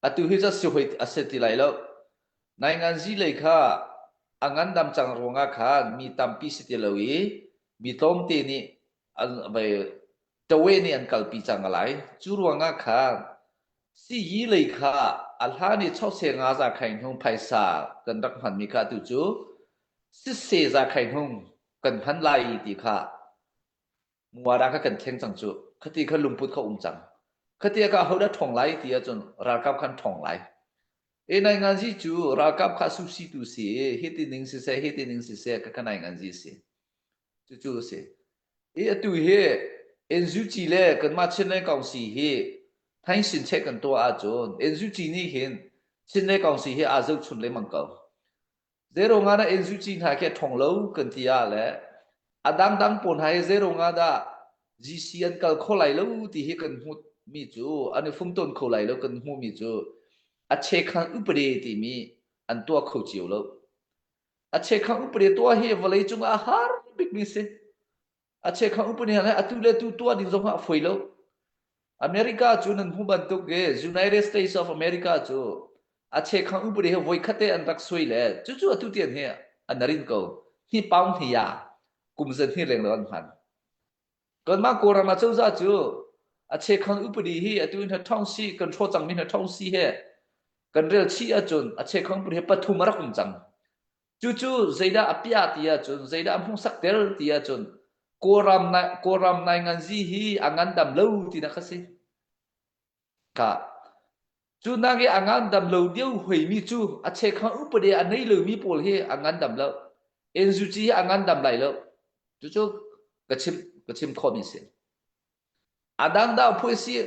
Atu hi cu si hoi a si ti lai lo. Nainganzi lei kha a ngandam cang ruangah khan mi tampi si ti lo i mi tlawmte nih an vai tawe nih an kalpi cang lai. Cu ruangah khan siyi lei kha a hlan i chose nga za khain hung phaisa kan rak hmanmi kha atu cu sisse za khain hung kan hman lai ti kha Muara kha kan thleng cang cu. Khati kha lungput kha um cang. Khati ka hodah ṭhawng lai ti ahcun ralkap khan ṭhawng lai. E nai nganzi cu ralkap kha susi tu si i hiti ning siseh hiti ning siseh ka ka nai nganzi si. Cucu si. I atu hi NUG le kanmah Chinland Council hi thaing sin cheh kan tuah ahcun NUG nih hin Chinland Council hi aa zohchun lengmang ko. Zero nga na NUG hna khi a ṭhong lo kan ti ah le a dangdang pawl hna hi zero nga dah GC an kal kho lai lo ti hi kan hmuh mi cu an i fumtawn kho lai lo kan hmuh mi cu a chekhan upade timi an tuah kho cio lo. A chekhan upade tuah hi vawlei cungah a har bikmi si. A chekhan upade he atu le tu tuah ding zong ah a foi lo. America cu nan hmu bantuk i United States of America cu a chekhan upade he voikhat te an rak suai le cucu atu tian hi an rin ko. Hi paung hi ya kum zan hi leng lo an hman. Kanmah Kawlram ah cozah cu a chekhan upadi hi atu in thong si kan hraw cangmi hna thong si he kan rel chih ahcun a chekhan upadi hi pathum a rak um cang. Cucu zeidah a piah ti ahcun zeidah a hmuhsakter ti ahcun Kawlram Kawlram nainganzi hi a ngandam lo tinak a si. Ka cu nak i a ngandam lo deuh hoimi cu a chekhan upadi a nei lomi pawl hi a ngandam lo. NUG hi a ngandam lai lo. Cucu ka chim ka chim khawhmi si. A dangdang phu si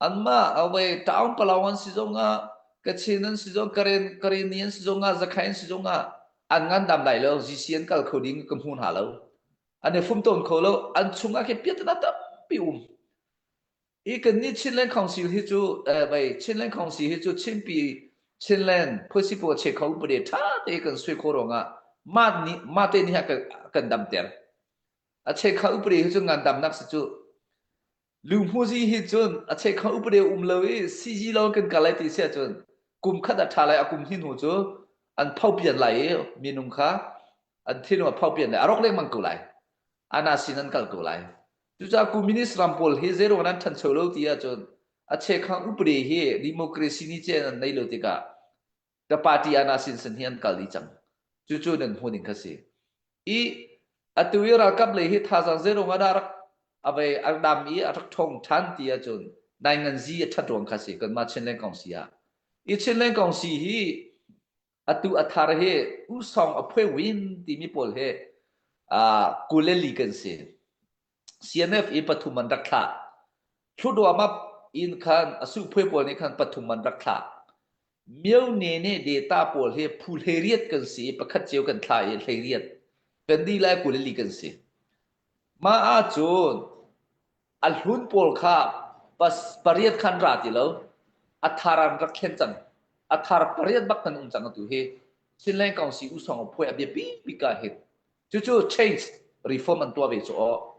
anmah awei taung palaung an si zongah Kachin an si zong Karen Kareni an si zongah Zakhain an si zongah an ngandam lai lo GC an kal kho ding ka hmu hna lo. An i fum tawn kho lo an chungah khi piatana tampi um. I kan nih Chinland Council hi cu eh, vai Chinland Council hi cu Chinpi Chinland phusi pawl che kho pade tha te kan sui kho ruangah mah ni mah te ni ha kan kan damter. A chekha upadi hi cu ngandamnak si cu. Lunghmuzi hi cun a chekha upadi um lo i CG lo kan kal lai ti si ahcun kum khat a ṭha lai a kum hnih hnu cu an pho pian lai i minung kha an thinlung a pho pian lai a rawk lengmang ko lai. Ana sin an kal ko lai. Cucaah communist ram pawl hi zeiruang an ṭhancho lo ti ahcun a chekha upadi hi democracy ni cen an nei lo tikah ka party ana sin sin hi an kal dih cang. Cucu nan hmuh ning kha si. I atu i ralkap lei hi thazaang zeirung ah dah rak avei a dam i a rak ṭhawng ṭhan ti ahcun nainganzi a ṭhat ruang kha si kanmah Chinland Council ah. I Chinland Council hi atu a thar hi usong a phuai win timi pawl hi 22 kan si. CNF i pathum an rak thlah. Thluduamap in khan a suhphuai pawl nih khan pathum an rak thlah. Myo ne ne data pawl hi phu 18 kan si i pakhat cio kan thlah i 18. Kan dih lai 24 kan si. Mah ahcun a hlun pawl kha pas pariat khan ra ti lo. A thar an rak thlen cang. A thar pariat bak kan um cang atu hi. Chinland Council usong phuai a biapi bik ah hin Cucu change reform an tuah ve cu aw.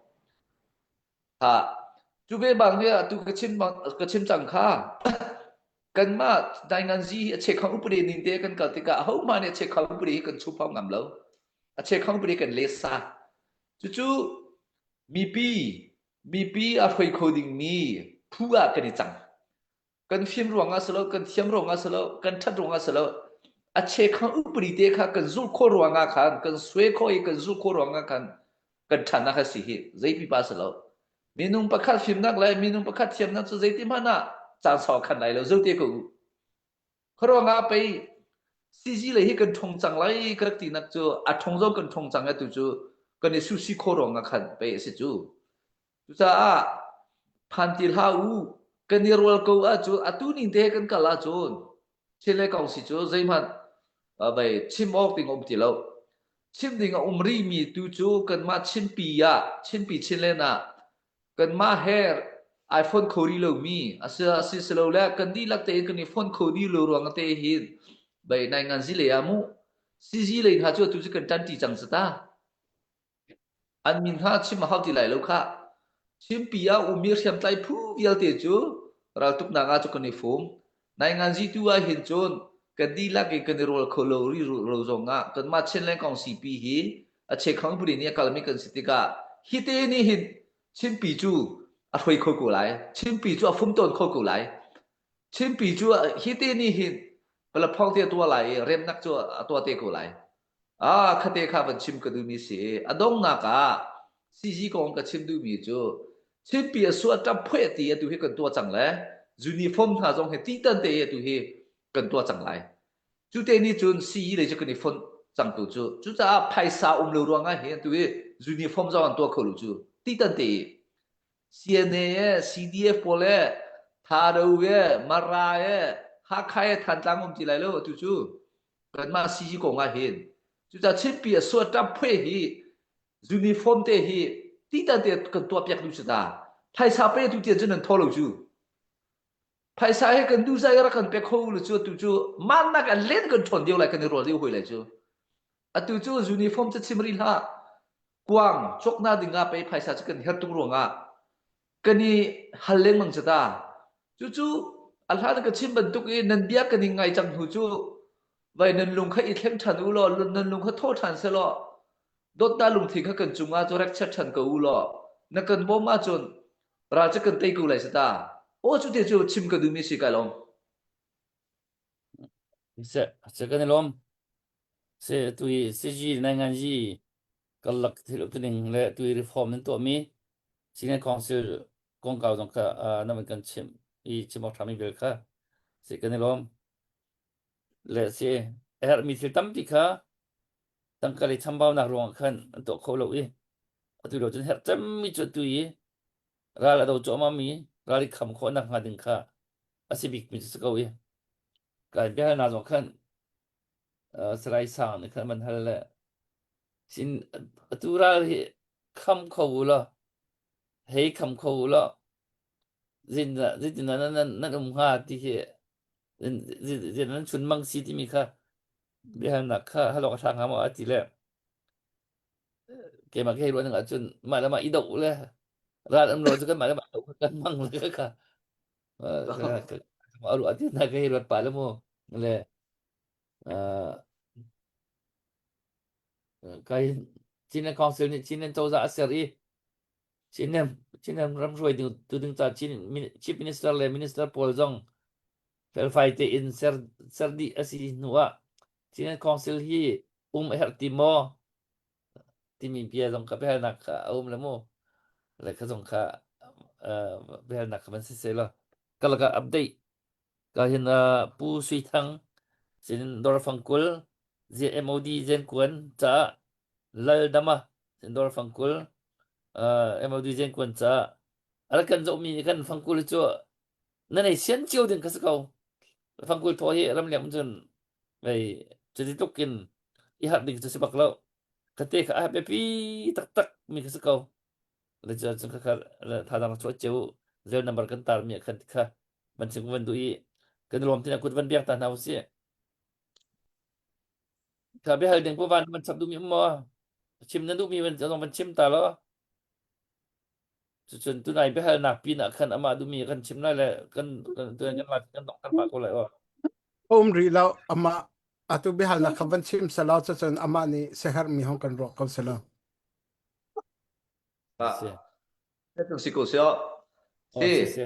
Ha cu ve bang hi atu ka chim ka chim cang kha kanmah dainganzi hi a chekhang upade ning te kan kal tikah ahohmah nih a chekhang upade hi kan chup hau ngam lo. A chekhang upade kan lesa. Cucu mipi mipi a hruai kho dingmi phu ah kan i cang. Kan fim ruangah si lo, kan thiam ruangah si lo, kan ṭhat ruangah si lo, a chekhang upadi te kha kan zulh khawh ruangah khan, kan suai khawh i kan zulh khawh ruangah khan kan ṭhatnak a si hi zei pipa si lo. Minung pakhat fimnak le minung pakhat thiamnak cu zeiti hmanh ah caan sau khan lai lo, zote ko u. Khuaruangah pei CG lei hi kan ṭhong cang lai ka rak tinak cu a ṭhong zong kan ṭhong cang atu cu kan i susi khawh ruangah khan pei a si cu. Cucaah phan ti hlah u, kan i rual ko ahcun atu ning te kan kal ahcun thil le kong si cu zeihmanh vei chim awk ding a um ti lo. Chim ding a um rihmi tu cu kanmah Chinpi ah, Chinpi Chinland ah kanmah he ai phone kho rih lomi a si si lo le kan dihlak tein kan i phone kho dih lo ruang te hin bei nai ngan zi lei ah mu CZ lei hna cu atu cu kan ṭanṭi cang cu ta. An min hna chim a hau ti lai lo khah. Chinpi ah ummi hriamtlai phu vialte cu raltuknak ah cu kan i fum. Nainganzi tu ah hin cun kan dihlak in kan i rual kho lo ri lo zong ah kanmah Chinland Council pi hi a chekhang puri nih a kalmi kan si tikah hi te nih hin Chinpi cu a hruai kho ko lai. Chinpi cu a fum tawn kho ko lai. Chinpi cu hi te nih hin palaphong te a tuah lai i remnak cu a tuah te ko lai. Ah, khate kha van chim ka duhmi si. A donghnak ah CG kong ka chim duhmi cu Chinpi a suah ṭap phueh ti atu hi kan tuah cang le uniform hna zong hi titan te atu hi kan tuah cang lai. Cu te nih cun CE lei cu kan i fonh cang tu cu. Cucaah phaisa um lo ruangah hi atu hi uniform zong an tuah kho lo cu. Titan te i CNA e, CDF pawl e, Thado e, Mara e, Hakha e, Thantlang um ti lai lo atu cu. Kanmah CG kong ah hin. Cucaah Chinpi a suat ṭam phui hi uniform te hi titan te kan tuah piak duh si ta. Phaisa pe tu tian cun nan thaw lo cu. Phaisa he kan duh zai rak kan pe kho lu cu tu cu man nak an len kan ṭhawn deuh lai kan i rual deuh hoi lai cu. Atu cu uniform cu chim rih hlah. Kuang cawknak ding ah pei phaisa cu kan herh tuk ruangah kan i hal lengmang cu ta. Cucu a hlan ka chim bantuk i nan bia kan i ngai cang hnu cu vai nan lung kha i thleng ṭhan u law nan lung kha thaw ṭhan selaw dawtnak lungthin kha kan cungah cu rek chiat ṭhan ko u law na kan bawm ahcun ral cu kan tei ko lai si ta. Aw cu te cu chim ka duhmi si kai lawm. Se se kan i lawm. Se tu i CG nai ngan ji karlak thil umtuning le tu i reform nan tuahmi Senior Council kongkau zong kha na van kan chimh i chim awk ṭhami bel kha si kan i lawm. Le si a herhmi thil tampi kha tangka le chambaunak ruangah khan an tuah kho lo i atu lo cun herh cemmi cu atu i ral a do cuahmahmi ral i kham khawh nak hnga ding kha a si bikmi cu si ko i kai biahalnak zong khan Salai Sang nih khan van hal le sin atu ral hi kham kho u law hei kham kho u law zin zeitin nan nan nan um hnga ti hi zin nan chun mang si timi kha biahalnak kha halok a ṭha hnga maw a ti le keimah ka hei ruah ning ahcun mah le mah i doh le ral um lo cu kan mah le mah doh kan mang le kha a ruah ti na ka hei ruat pah le mu le Kai Chinland Council nih Chinland cozah a ser i Chinland Chinland ram hruai ding tu ding ca Chin Chief Minister le Minister pawl zong felfai tein ser ser dih a si hnu ah Chinland Council hi um a herh ti maw timi bia zong kha biahalnak kha a um le mu le kha zong kha biahalnak kha van si seh law ka lakah update Ka hin Pu Sui Thang sin Dawrfang 20 MOD Zenkuan caah Lal Dama sin Dawrfang 20 MOD Zenkuan caah a rak kan zohmi nih kan fangkul cu nan ei sian cio ding kha si ko. Fangkul thaw hi ramleng cun vei cuti tluk in i harh ding cu si bak lo. Kate kha a biapi taktak mi kha si ko. Le cun kha kha thadang chuah cio zel number kan tar mi khan kha van chim van duh i kan lawm tina kut van biak ta hna usih. Kha biahal ding pu van van chap duhmi um maw? Chim na duhmi van zong van chim ta lo. Cucun tunai biahalnak pin ah khan amah duhmi kan chim lai le kan kan kan kan kan dongter pah ko lai aw. Um rih lo amah atu biahalnak kha van chim selaw cucun amah nih siaherhmi hong kan ruah ko selaw. Si. Si ko sio. Si. Si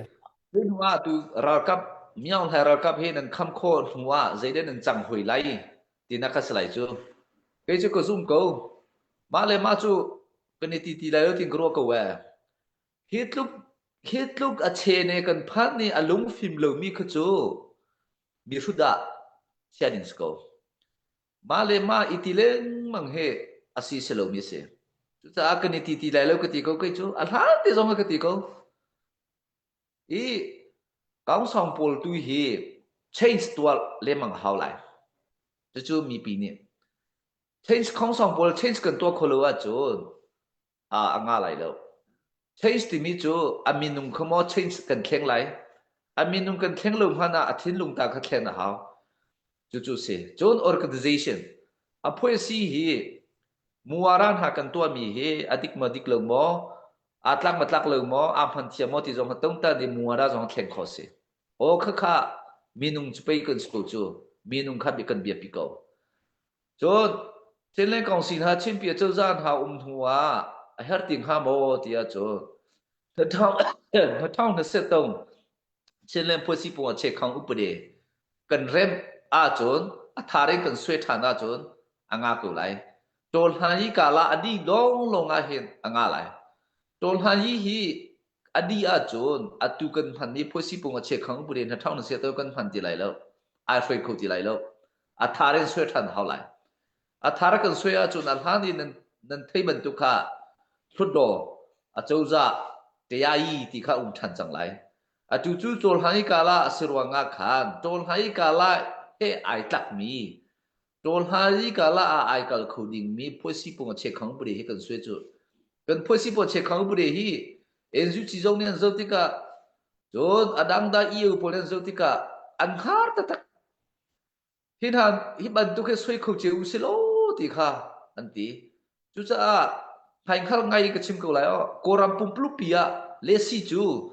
hnu ah tu ralkap Myaung Hlai ralkap hi nan kham khawh hnu ah zeidah nan cang hoi lai ti na kha si lai cu. Kei cu ka zum ko. Mah le mah cu kan i ti ti lai lo tin ka ruah ko eh. Hi tluk hi tluk a che ne kan phan ni a lung fim lomi kha cu mi hrut ah chia ding si ko. Mah le mah i ti lengmang hi a si si lomi a si. Cucaah kan i ti ti lai lo ka ti ko kei cu a hlan te zong ah ka ti ko. I kaungsong pawl tu hi change tuah lengmang a hau lai. Cucu mipi nih change khongsong pawl change kan tuah kho lo ahcun a nga lai lo. Change timi cu a minung kha maw change kan thleng lai. A minung kan thleng lo hmanh ah a thinlung ta kha thlen a hau. Cucu si. Cun organization. A phuaisi hi muara hna kan tuahmi hi a dik maw dik lo maw, aa tlak maw tlak lo maw, aa hman thiam maw ti zong kha tongtan i muara zong thleng khawh si. Aw khakha minung cu pei kan si ko cu. Minung kha kan biapi ko. Cun Chinland Council hna Chinpi acozah hna um hnu ah a herh ti hnga maw ti ahcun hnathawng hnasetong Chinland Phuasi pung ah chekhang upade kan remh ahcun a thar in kan suai ṭhan ahcun a nga ko lai. Tawlhlan hi kala a dih lawnglawng ah hin a nga lai. Tawlhlan hi hi a dih ahcun atu kan hman i phuasi pung a chekhang upade hnathawng hnasetong kan hman ti lai lo. Ai hruai kho ti lai lo. A thar in suai ṭhan hau lai. A thar kan suai ahcun a hlan i nan, nan thei bantuk kha hlutdaw acozah TAI ti kha um ṭhan cang lai. Atu cu Tawlhai kala a si ruangah khan Tawlhai kala he ai tlakmi. Ṭawlhai kala ah ai kal kho dingmi phuaisipung a chekhang puri hi kan suai cu. Kan phuaisipung a chekhang puri hi NUG zong nih an zoh tikah cun a dang da EU pawl nih an zoh tikah an har taktak. Hi hna hi bantuk hi soi kho cio u si law ti kha an ti. Cucaah hmainghal ngai ka chim ko lai aw. Kawlram pumpulukpi ah lesi cu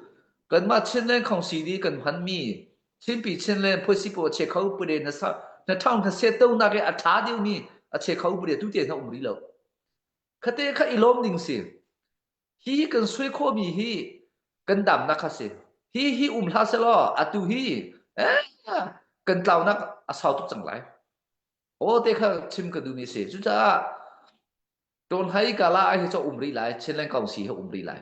kanmah Chinland Council i kan hmanmi Chinpi Chinland phuaisipu a che kho pure na sa na ṭhang na set to nak i a ṭha deuhmi a che kho pure tu te na um rih lo. Khate kha i lawm ding si. Hi hi kan sui khawhmi hi kan damnak kha si. Hi hi um hlah selaw atu hi eh, kan tlaunak a sau tuk cang lai. Aw te kha chim ka duhmi si. Cucaah Ṭawnhlai kala ah hi cu um rih lai, Chinland Council hi um rih lai.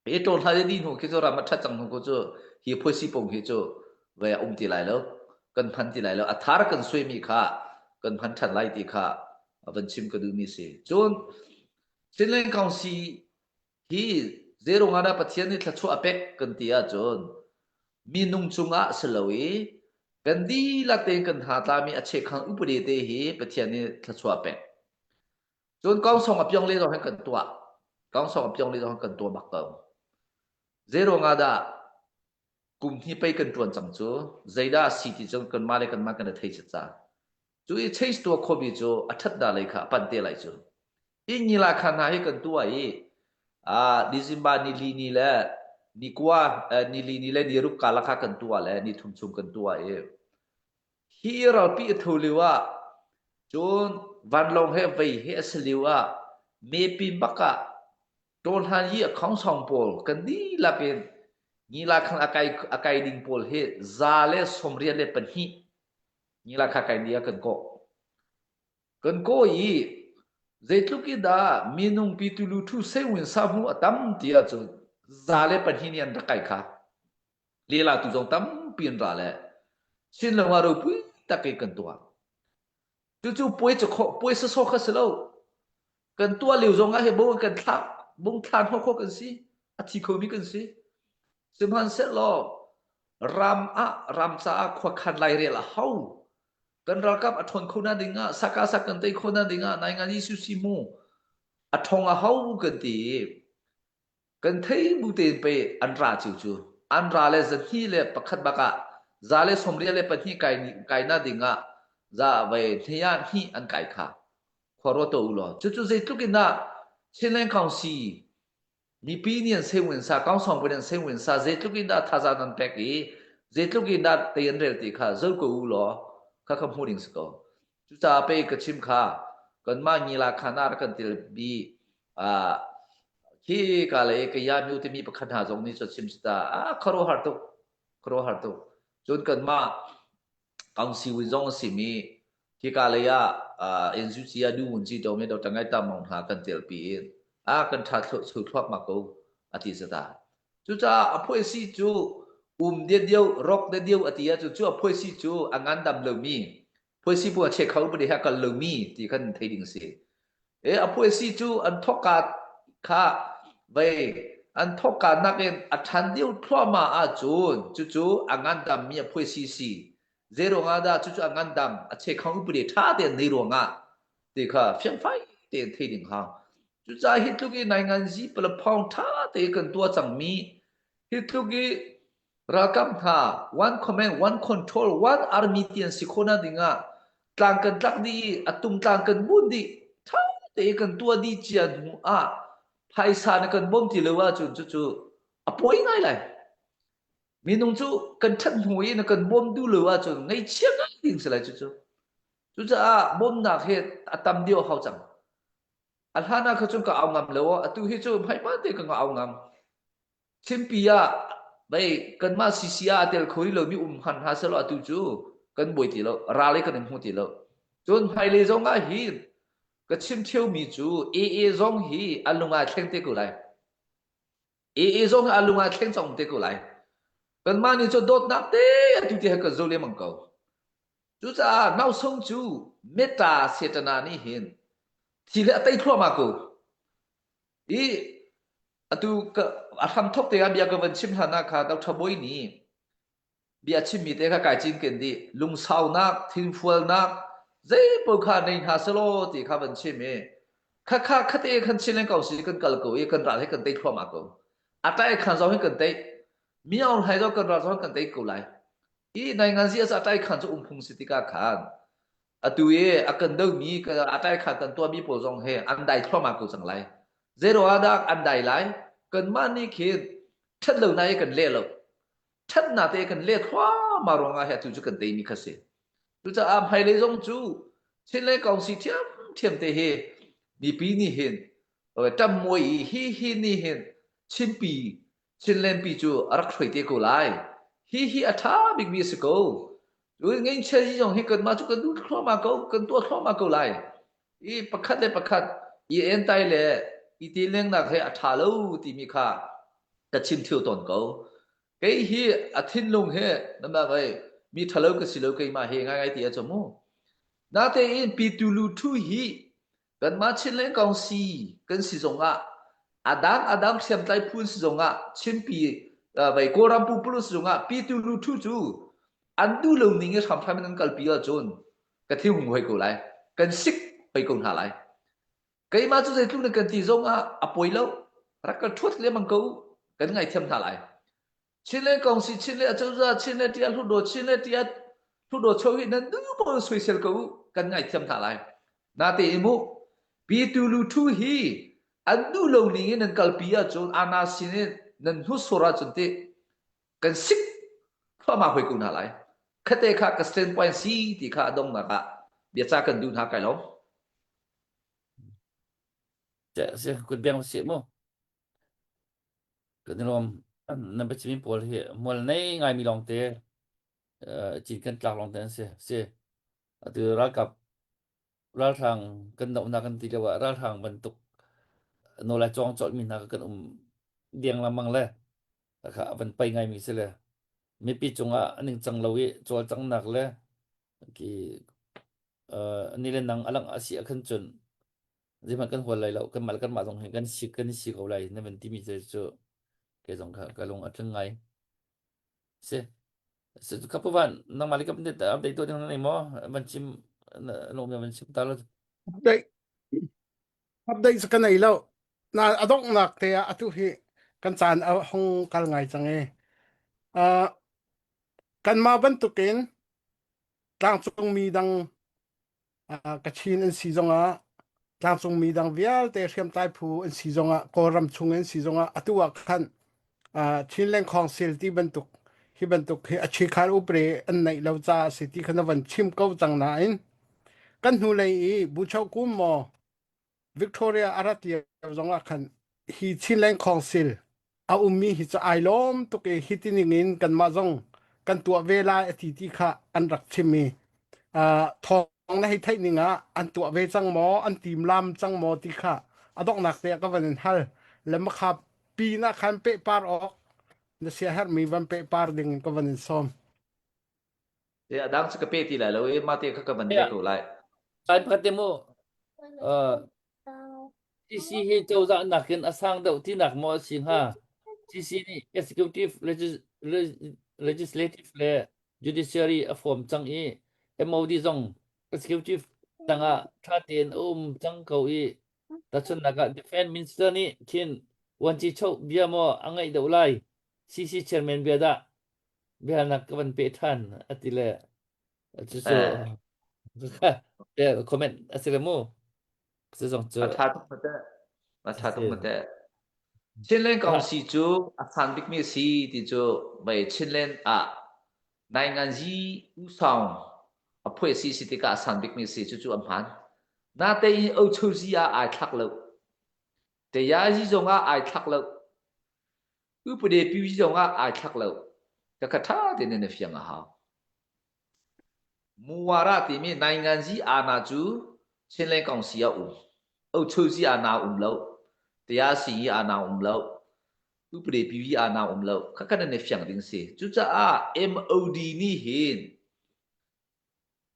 Hi ṭawnhlai di hnu khi cu ram a ṭhat cang hnu ko cu hi phuaisi pung hi cu ve a um ti lai lo. Kan hman ti lai lo. A thar kan suaimi kha kan hman ṭhan lai ti kha van chim ka duhmi si. Cun Chinland Council hi zeirung ah dah Pathian nih thluachuah a pek kan ti ahcun minung cungah si lo i kan dihlak tein kan hna tlami a chekhang upadi te hi Pathian nih thluachuah a pek. Cun kangsong a piong le zong hin kan tuah. Kangsong a piong le zong hin kan tuah bak ko. Zeiruang ah dah kum hnih pei kan ṭuan cang cu zeidah a si ti cu kanmah le kanmah kan i thei ca. Cu i change tuah khawhmi cu a ṭhat dah lei kha a panh te lai cu. Hi ngila kha hna hi kan tuah i ah December ni li ni le ni kua eh, ni li ni le ni ruk karlak kha kan tuah le ni thum chung kan tuah i Hi ralpi a tho lio ah cun vanlawng he vei he a si lio ah mepi bak ah ṭawlhlan i a khongsong pawl kan dihlak in ngila khan a kai a kai ding pawl hi 182 ngila kha kai ni ah kan kawh. Kan kawh i zeitluk i dah minung pi tulu thu sewin sahmu a tam ti ahcun 102 nih an rak kai kha. Lela tu zong tampi an ra le Chinlo ah ropui tak in kan tuah. Cucu puai cu kho puai sasawh kha si lo. Kan tuah lio zong ah hi bung kan thlak bung thlan ho kho kan si. A thi khomi kan si. Sihmanhsehlaw ram ah ram caah khuakhan lairel a hau. Kan ralkap a ṭhawn kho na ding ah saka sak kan tei kho na ding ah nai ngan Jesuh si mu a ṭhong a hau kan ti. Kan thei bu tein pei an ra cio cu. An ra le zahnih le pakhat bak ah 182 kai, kai na ding ah za vei hnih ah hnih an kai kha. Khua ruat u law. Cucu zeitluk in dah Chinland Council mipi nih an sewin sa, Kaungsong pun an sewin sa, zeitluk in dah thazaang nan pek i zeitluk in dah tei an rel ti kha zo ko u law kha kha hmu ding si ko. Cucaah pei ka chim kha kanmah ngila khan ah rak kan til bi ah khi ka le kaya myu timi pakhat hna zong nih cu chim ta ah khuaruahhar tuk khuaruahhar tuk cun kanmah Kaungsi win zong a simi khika lei ah NUG ah nu wun ci to me Dr. Ngai Tam Mong hna kan telpi in a kan tha chu thluak ma ko a ti zata cucaah a phuaisi cu um de deu rok de deu a ti ah cu cu a phuaisi cu a ngandam lomi phuaisi bu a che kho bu de ha kal lomi ti khan thei ding si E a phuaisi cu an thawkka kha vei an thawkka nakin a ṭhan deuh thluahmah ahcun cucu a ngandammi a phuaisi si. Zei ruangah dah cucu a ngandam a chekhang upadi ṭha tein nei ruangah ti kha fiangfai tein thei ding hau. Cucaah hi tluk i nainganzi palaphawng ṭha tein kan tuah cangmi hi tluk i Ralkap hna one command, one control, one army ti an si khawhnak ding ah tlang kan tlak dih i a tum tlang kan bun dih ṭha tein kan tuah dih cia hnu ah phaisa na kan bawm ti lo ahcun cucu a pawi ngai lai. Minung cu kan ṭhat hnu i na kan bawm duh lo ahcun ngaihchia ngai ding si lai cucu. Cucaah bawmnak hi a tam deuh a hau cang. A hlan ah kha cun ka au ngam lo atu hi cu hmaihma te ka au ngam. Chinpi ah vei kanmah CC ah a tel kho rih lomi um han hna selaw atu cu kan buai ti lo ral i kan in hmu ti lo cun hmailei zong ah hin ka chim ṭheumi cu AA zong hi a lung ah thleng te ko lai AA zong hi a lung ah thleng cang te ko lai kanmah nih cu dawtnak te atu ti he kan zo lengmang ko cucaah nausung cu meta setana nih hin thil hi a tei thluahmah ko I atu ka a hramthok te ah bia ka van chim hlan ah kha Dr. Bawi nih bia chimmi te kha kai cinken dih. Lungsaunak, thinfualnak. Zei paoh kha nei hna selaw ti kha van chim i khakha khate khan Chinland Council kan kal ko i kan ral he kan tei thluahmah ko. A tai khan zong hi kan tei. Mi Aung Hlaing zong kan ral zong kan tei ko lai. I nainganzi a tai khan cu um phung si tikah khan atu i a kan domi a tai khan kan tuahmi pawl zong he an dai thluahmah ko cang lai. Zei ruangah dah an dai lai? Kanmah nih khin ṭhat lo na i kan leh lo. Ṭhatnak te kan leh thluahmah ruangah hi atu cu kan teimi kha si. Cucaah hmailei zong cu Chinland Council ṭhiamṭhiam te hi mipi nih hin ṭammuai i hi hi nih hin Chinpi Chinland pi cu a rak hruai te ko lai. Hi hi a ṭha bikmi a si ko. Ngeinchia hi zong hi kanmah cu kan duh thluahmah ko, kan tuah thluahmah ko lai. I pakhat le pakhat i entai le i tilengnak he a ṭha lo timi kha ka chim theu tawn ko. Kei hi a thinlung he namah vei mi ṭhalo ka si lo keimah he ngaingai ti a mu. Natein pitu lu ṭhu hi Kanmah Chinland Council kan si zongah a dang a dang hriamtlai phun si zongah Chinpi vai Kawlram pumpululh si zongah Pitu Luthu cu an duh lo ning i hramhram in an kalpi ahcun ka thinghung hoi ko lai kan sik hoi ko hna lai keimah cu zeitluk na kan ti zongah a poi lo rak ka ṭhuat lengmang ko kan ngaithiam hna lai Chinland Council, Chinland acozah, Chinland tiah Hlutdaw, Chinland tiah Hlutdaw cho hi nan duh paoh soisel ko u kan ngaithiam hna lai. Natein mu Pitu Lu Thu hi an duh lo ning in nan kalpi ahcun ana sin in nan hnusur ahcun ti kan sik thluahmah hoi ko hna lai. Khate kha ka stand point si ti kha a donghnak ah biaca kan duh hna kai lo. Si kut beng si mu. Kan i lawm. Nan biachimmi pawl hi hmual nei ngaimi lawngte cin kan tlak lawngte an si. Si. Atu ralkap ralhrang kan dohnak kan ti lio ah ralhrang bantuk nawl ai cawng colhmi hna kan um deng lengmang le kha a van pei ngaimi si le mipi cungah a ningcang lo i cawlcanghnak le ki ni le nang a langh a si ahkhan cun zeihmanh kan hual lai lo kanmah le kanmah zong hi kan si kan si ko lai na van timi cu cu kei zong kha ka lung a tling ngai si si ka puvan nangmah le ka update tuah ding na nei maw van chim lung van chim ta lo update update cu ka nei lo na a donghnak te ah atu hi kan caan a hong kal ngai cang e uh, kanmah bantukin tlangcungmi dang Kachin an si zongah tlangcungmi dang vialte hriamtlai phu an si zongah Kawlram chung an si zongah atu ah khan Chinland Council ti bantuk hi bantuk hi a chikhal upre an neih lo caah si ti kha na van chim ko cang nain kan hnulei i Buchoh kum maw Victoria a rat lio zongah khan hi Chinland Council a ummi hi cu ai lawm tuk i hi ti ning in kanmah zong kan tuah ve lai a ti ti kha an rak chim i thawng na hei theih ning ah an tuah ve cang maw an tim lam cang maw ti kha a donghnak te ah ka van in hal le makha pin ah khan pehpar awk na sia herhmi van pehpar ding in ka van in sawm. A dang cu ka pe ti lai lo i mah te kha ka van leh ko lai. Sai pakhat te mu. Uh, CC hi cozah nakin a sang deuh tinak maw a si hnga? CC nih executive, legislative le judiciary a form cang i MOD zong executive tangah ṭha tein a um cang ko i tahchunhnak ah Defense Minister nih khin vuanci choh bia maw a ngaih deuh lai? CC chairman bia dah biahalnak ka van peh ṭhan a ti le cucu comment a si le mu cu zong cu a ṭha tuk mate a ṭha tuk mate Chinland Council cu a san bikmi a si ti cu mei Chinland ah Nainganzi Usaung a phuai si si tikah a san bikmi a si cucu a hmaan natein Ochozi ah ai thlak lo Teyazi zong ah ai thlak lo Upade pi zong ah ai thlak lo. Ka ṭha tein na fiang a hau. Muwara timi Nainganzi ana cu Chinland Council ah um. Ochozi ana um lo. Tayasi ana um lo. Upade pi ana um lo. Khakha nan i fiang ding si. Cucaah MOD nih hin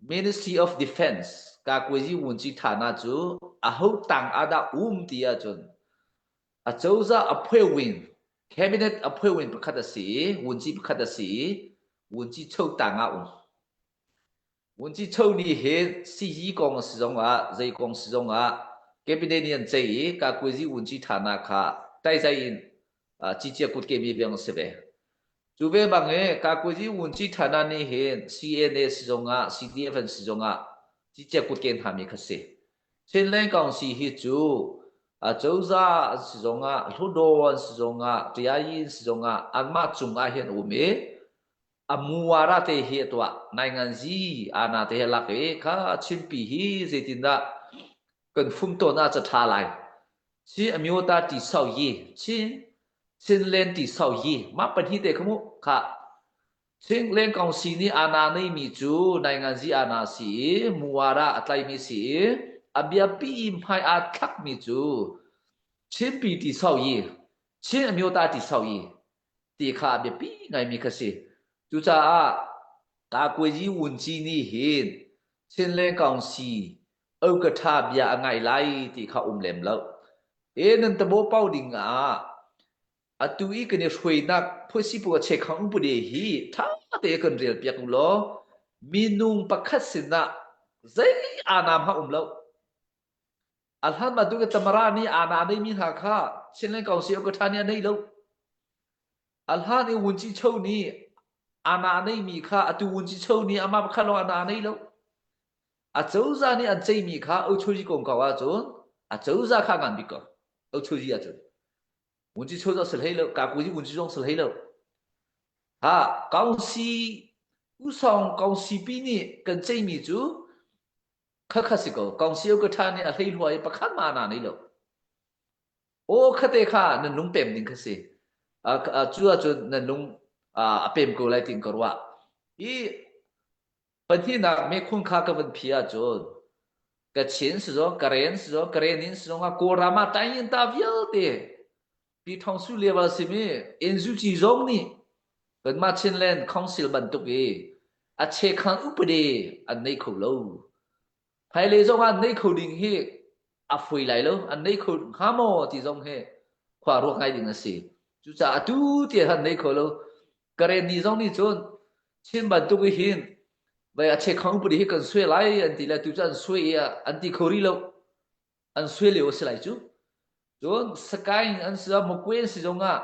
Ministry of Defense kakuazi vunci ṭhana cu aho tang ah dah um ti ahcun acozah a phuewin cabinet a phuewin pakhat a si i vunci pakhat a si i vunci cho tang ah um. Vunci cho nih hin siyi kong a si zongah zei kong si zongah cabinet nih an ceih i kakuazi vunci ṭhana kha taizai in cicia kutke mi viang a si ve. Cu ve bang i kakuazi vunci ṭhana nih hin CNA si zongah CDF an si zongah cicia kutke hna mi kha si. Chinland Council hi cu acozah an si zongah Hluttaw an si zongah Ṭiayi an si zongah anmah cungah hin um i a muara te hi a tuah nainganzi ana te hi lak i kha Chinpi hi zeitindah kan fum tawn ah ca ṭha lai chi amyota ti sau yi chin Chinland ti sau yi mah pahnih te kha mu kha Chinland Council nih ana neimi cu nainganzi ana si i muara a tlaimi si i a biapi hmai aa thlakmi cu Chinpi ti sau yi Chin amyota ti sau yi ti kha a biapi ngaimi kha si. Cucaah Kakuazi Wunci nih hin Chinland Council Okatha bia a ngai lai ti kha um lem lo. E nan tabo pau ding ah atu i kan i hruainak phuasipu a chekhang upade hi tha te kan rel piak u law minung pakhat sinah zei anam ha um lo. A hlan bantuk in Tamara nih ana neimi hna kha Chinland Council Okatha nih a nei lo. A hlan i Wunci Cho nih ana neimi kha atu Wunci Cho nih amah pakhat lawng ana nei lo. A cozah nih an ceimi kha Ochoji kongkau ahcun a cozah kha ngan bik ko. Ochoji ahcun. Wunci Cho zong si hlei lo, Kakuji Wunci zong si hlei lo. Ha, Council Usong Council pi nih kan ceimi cu Khakha si ko, kongsiu ka ṭha nih a hleihluai i pakhat ma na nei lo. Aw khate kha nan lung pem ding kha si. Cu ahcun nan lung a pem ko lai tiin ka ruah. Hi pahnihnak mekhun kha ka van phi ahcun Kachin si zong, Karen si zong, Karenin si zong ah Kawlram ah taing ta vialte Pi Thawng Su level simi NUG zong nih kanmah Chinland Council bantuk i a chekhan upadi an nei kho lo. Hmailei zong ah nei kho ding hi a fawi lai lo. An nei kho hnga maw ti zong hi khua ruak ngai ding a si. Cucaah atu tiang an nei kho lo. Karen ni zong nih cun Chin bantuk i hin vai a chekhan upadi hi kan suai lai an ti le tu cu an suai i an ti kho rih lo. An suai lio a si lai cu. Cun Sakaing an si ah Mukwe an si zongah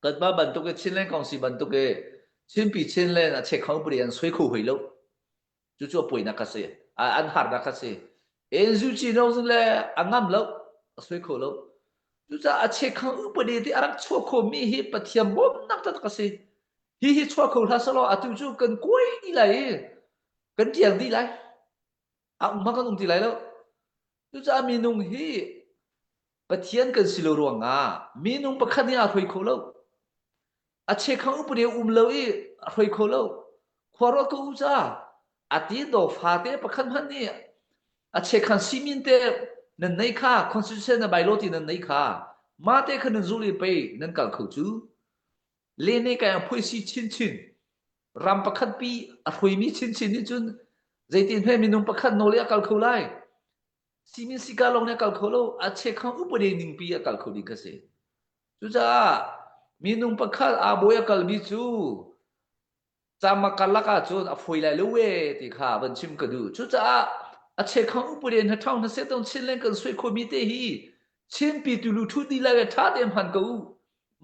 kanmah bantuk i Chinland Council bantuk i Chinpi Chinland a check puri an soi kho hoi lo. Cucu a poinak kha si. An harnak kha si. NUG no zun le a ngam lo, a soi kho lo. Cucaah a chekhang upadi ti a rak chuah khomi hi Pathian bawmnak taktak a si. Hi hi chuah kho hlah selaw atu cu kan kuai dih lai i kan tiang dih lai. A um kan um ti lai lo. Cucaah minung hi Pathian kan si lo ruangah minung pakhat nih aa hruai kho lo. A chekhang upadi a um lo i a hruai kho lo. Khua ruat ko u ca. A ti do fate pakhat hmanh nih a chekhan simin te nan nei kha constitution na bylaw ti nan nei kha ma te kha nan zul i pei nan kal kho cu. Le ne kai a phuisi chinchin ram pakhat pi a hruaimi chinchin nih cun zeitin hme minung pakhat nawl i a kal kho lai simin sika lawng nih a kal kho lo a chekhang upade ning pi a kal kho ding kha si cucaah minung pakhat aa bawi a kalmi cu cama karlak ah cun a fawi lai lo we ti kha van chim ka duh cucaah a chekhang upade hna ṭhang hna se tong chin leng kan sui khomi te hi chinpi tulu thu di lai le ṭha te hman ko u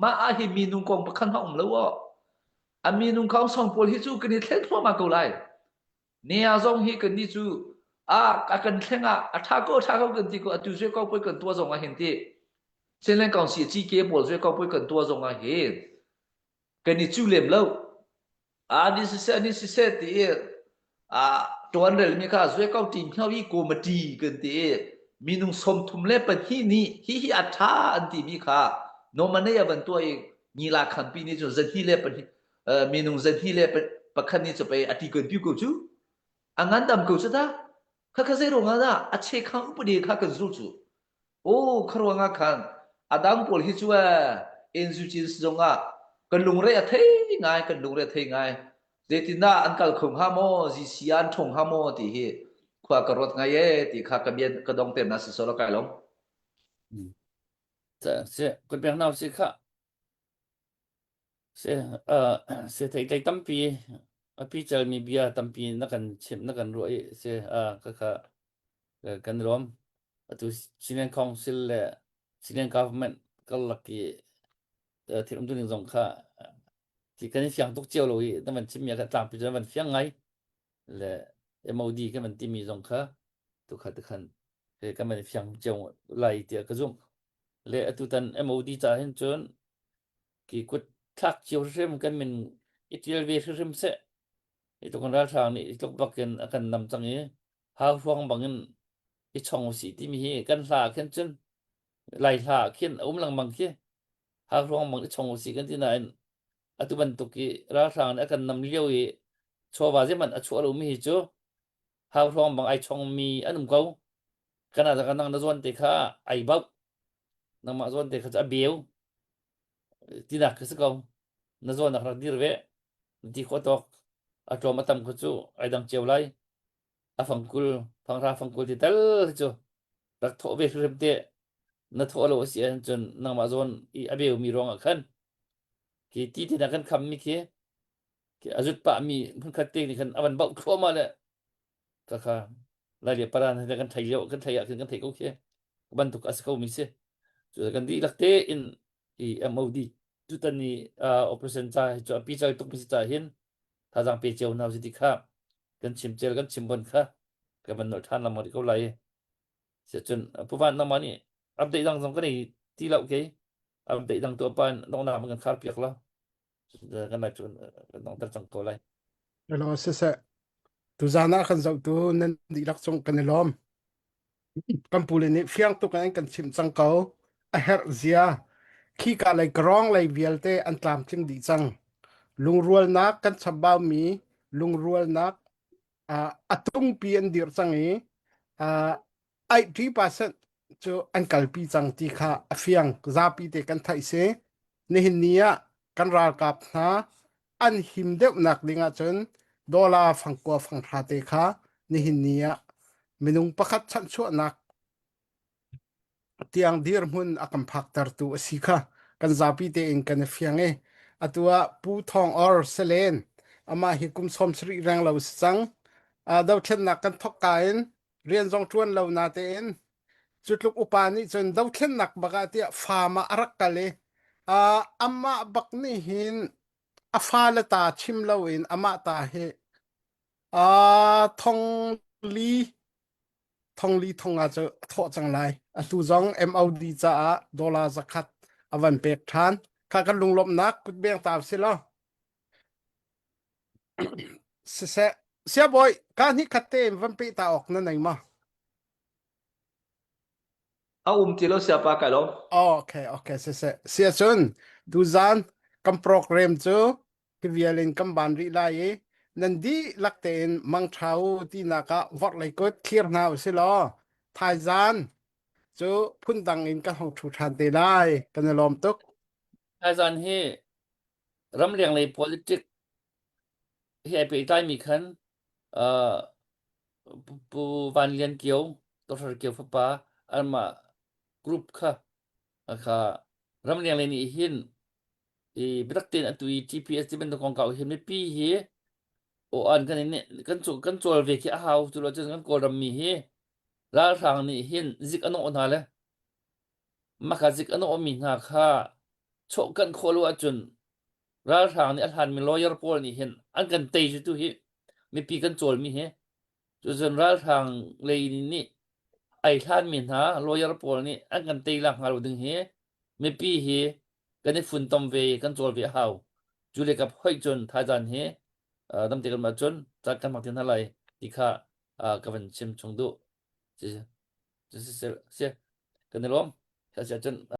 mah ah hi minung kong pakhat hmanh um lo aw A minung khawngsawng pawl hi cu kan i thlen thluahmah ko lai. Nia zong hi kan nih cu a a kan thleng ah a ṭha ko ṭha ko kan ti ko atu zui ko poi kan tuah zong ah hin ti Chinland Council CK pawl zui ko poi kan tuah zong ah hin kan i cu lem lo. A ni siseh ni siseh ti i a ṭuan relmi kha zui ko ṭin hno i committee kan ti i minung 32 nih hi hi a ṭha an timi kha nominate a van tuah i ngila khampi nih cun zahnih le pahnih minung zahnih le pakhat nih cu pei a ti kan pi ko cu a ngandam ko cu ta kha kha zei ruangah dah a chekhang upadi kha kan zul cu o kha ruangah khan a dang pawl hi cu enzu cin zong ah kan lungre a thei ngai kan lungre a thei ngai zeitindah an kal kho hnga maw GC an ṭhong hnga maw ti hi khua ka ruat ngai e ti kha ka bian ka dong te na si solo kai long Se kun pek nau si kha se se thei tlei tampi. A pi-calmi bia tampi na kan chimh na kan ruah i si ka kha kan i lawm. Atu Chinland Council le Chinland Government karlak i thil umtuning zong kha ti kan i fiang tuk cio lo i na van chimmi ah khan tlangpi cu na van fiang ngai le MOD kan van timi zong kha tukhat khan kan van i fiang cio lai tiah ka zumh. Le atutan MOD ca hin cun ki kut thlak cio hrim kan min i ṭial ve hrimhrim seh. Hi tluk in ralhrang nih hi tluk bakin a kan nam cang i hau hruang bangin i chong usih timi hi kan hla ah khin cun Lai hla ah khin a um lengmang khi. Hau hruang bang i chong usih kan ti nain atu bantuk i ralhrang nih a kan nam lio i chawva zeihmanh a chuah lomi hi cu hau hruang bang ai chongmi an um ko. Kana nang na zawn te kha ai bauh. Nangmah zawn te kha cu a beu. Tinak khi si ko. Na zawnak rak dir ve. Ti khawh tawk. A tlawm a tam kha cu ai dang cio lai. A fangkul, fanghra fangkul ti tal hi cu rak thawh ve hrimhrim te. Na thawh lo a si ahcun nangmah zawn i a beumi ruangah khan khi ti te hna kan khammi khi khi a zut pahmi hmunkhat te nih khan a van bauh thluahmah le ka kha lai le paran he kan thei lio kan thei ah khin kan thei ko khi bantuk a si ko mi si cu kan dihlak te in i MOD tutan ni operation ca hi cu a pical tuk mi si ca hin thazaang pe cio hna si ti kha kan chim cel kan chim bon kha kan van nolh than lengmang rih ko lai si cun puvan nangmah nih update dang zong kan ei ti lo ke update dang tu pa nong na kan khar piak la kan lai cu kan dong ter cang ko lai Hello, siseh. Tuzaan ah kan zohtu nan dihlak cung kan i lawm. Kan pule nih fiang tuk in kan chimh cang ko. A herh zia. Khika lei krawng lei vialte an tlamtling dih cang. Lungrualnak kan chambau-mi lungrualnak uh, a tungpi an dirh cang i uh, 80% cu an kalpi cang ti kha a fiang zapi te kan theih si. Nihin ni ah kan ralkap hna an him deuhnak ding ahcun dollar fangkua fanghra te kha nihin ni ah minung pakhat chanhchuahnak tiang dirhmun a kan phaktertu a si kha kan zapi tein kan i fiang i atu ah Pu Thawng Or Selen amah hi kum 70 reng lo si cang. Dothlennak kan thawk ka in rian zong ṭuan lo na tein cu tluk upa nih cun dothlennak bak ah tiah farm ah a rak kal i uh, amah bak nih hin a fale ta chim loin amah ta hi uh, thong li thong li thong ah cu a thawh cang lai atu zong MOD caah dollar zakhat a van pek ṭhan kha kan lunglawmhnak kutbeng ta si lo Siseh, siabawi, ka hnih khat tein van peh ta awk na nei ma? A um ti lo siapa kai lawm. Okay, okay, siseh. Sia cun, tuzan kan program cu hi vial in kan ban rih lai i nan dihlak tein mangṭha u tinak ah vorhlei kut thlir hna u si law thaizan cu phundang in kan hong ṭhu ṭhan te lai. Kan i lawm tuk. Thaizan hi ramleng lei politic hi ai pehtlaimi khan uh, Pu Van Lian Kio, Dr. Kio fapa anmah group kha kha ramleng lei nih hin i biatak tein atu i TPS ti bantuk kongkau hi mipi hi aw an kan in kan cu kan cawl ve khi a hau cu lo cun kan kawlram mi hi ralhrang nih hin zik an awh hna le Maka zik an awhmi hna kha chawhkanh khawh lo ahcun ralhrang nih a hlanmi lawyer pawl nih hin an kan tei cu tu hi mipi kan cawlmi hi cucun ralhrang lei nih ai hlanmi hna lawyer pawl nih an kan tei lak hnga lo ding hi mipi hi kan i funtom ve kan cawl ve a hau cu le kap hoih cun thaizan hi damte kan cun caan kan hmang te hna lai ti kha ka van chim chung duh si si kan i lawm cun.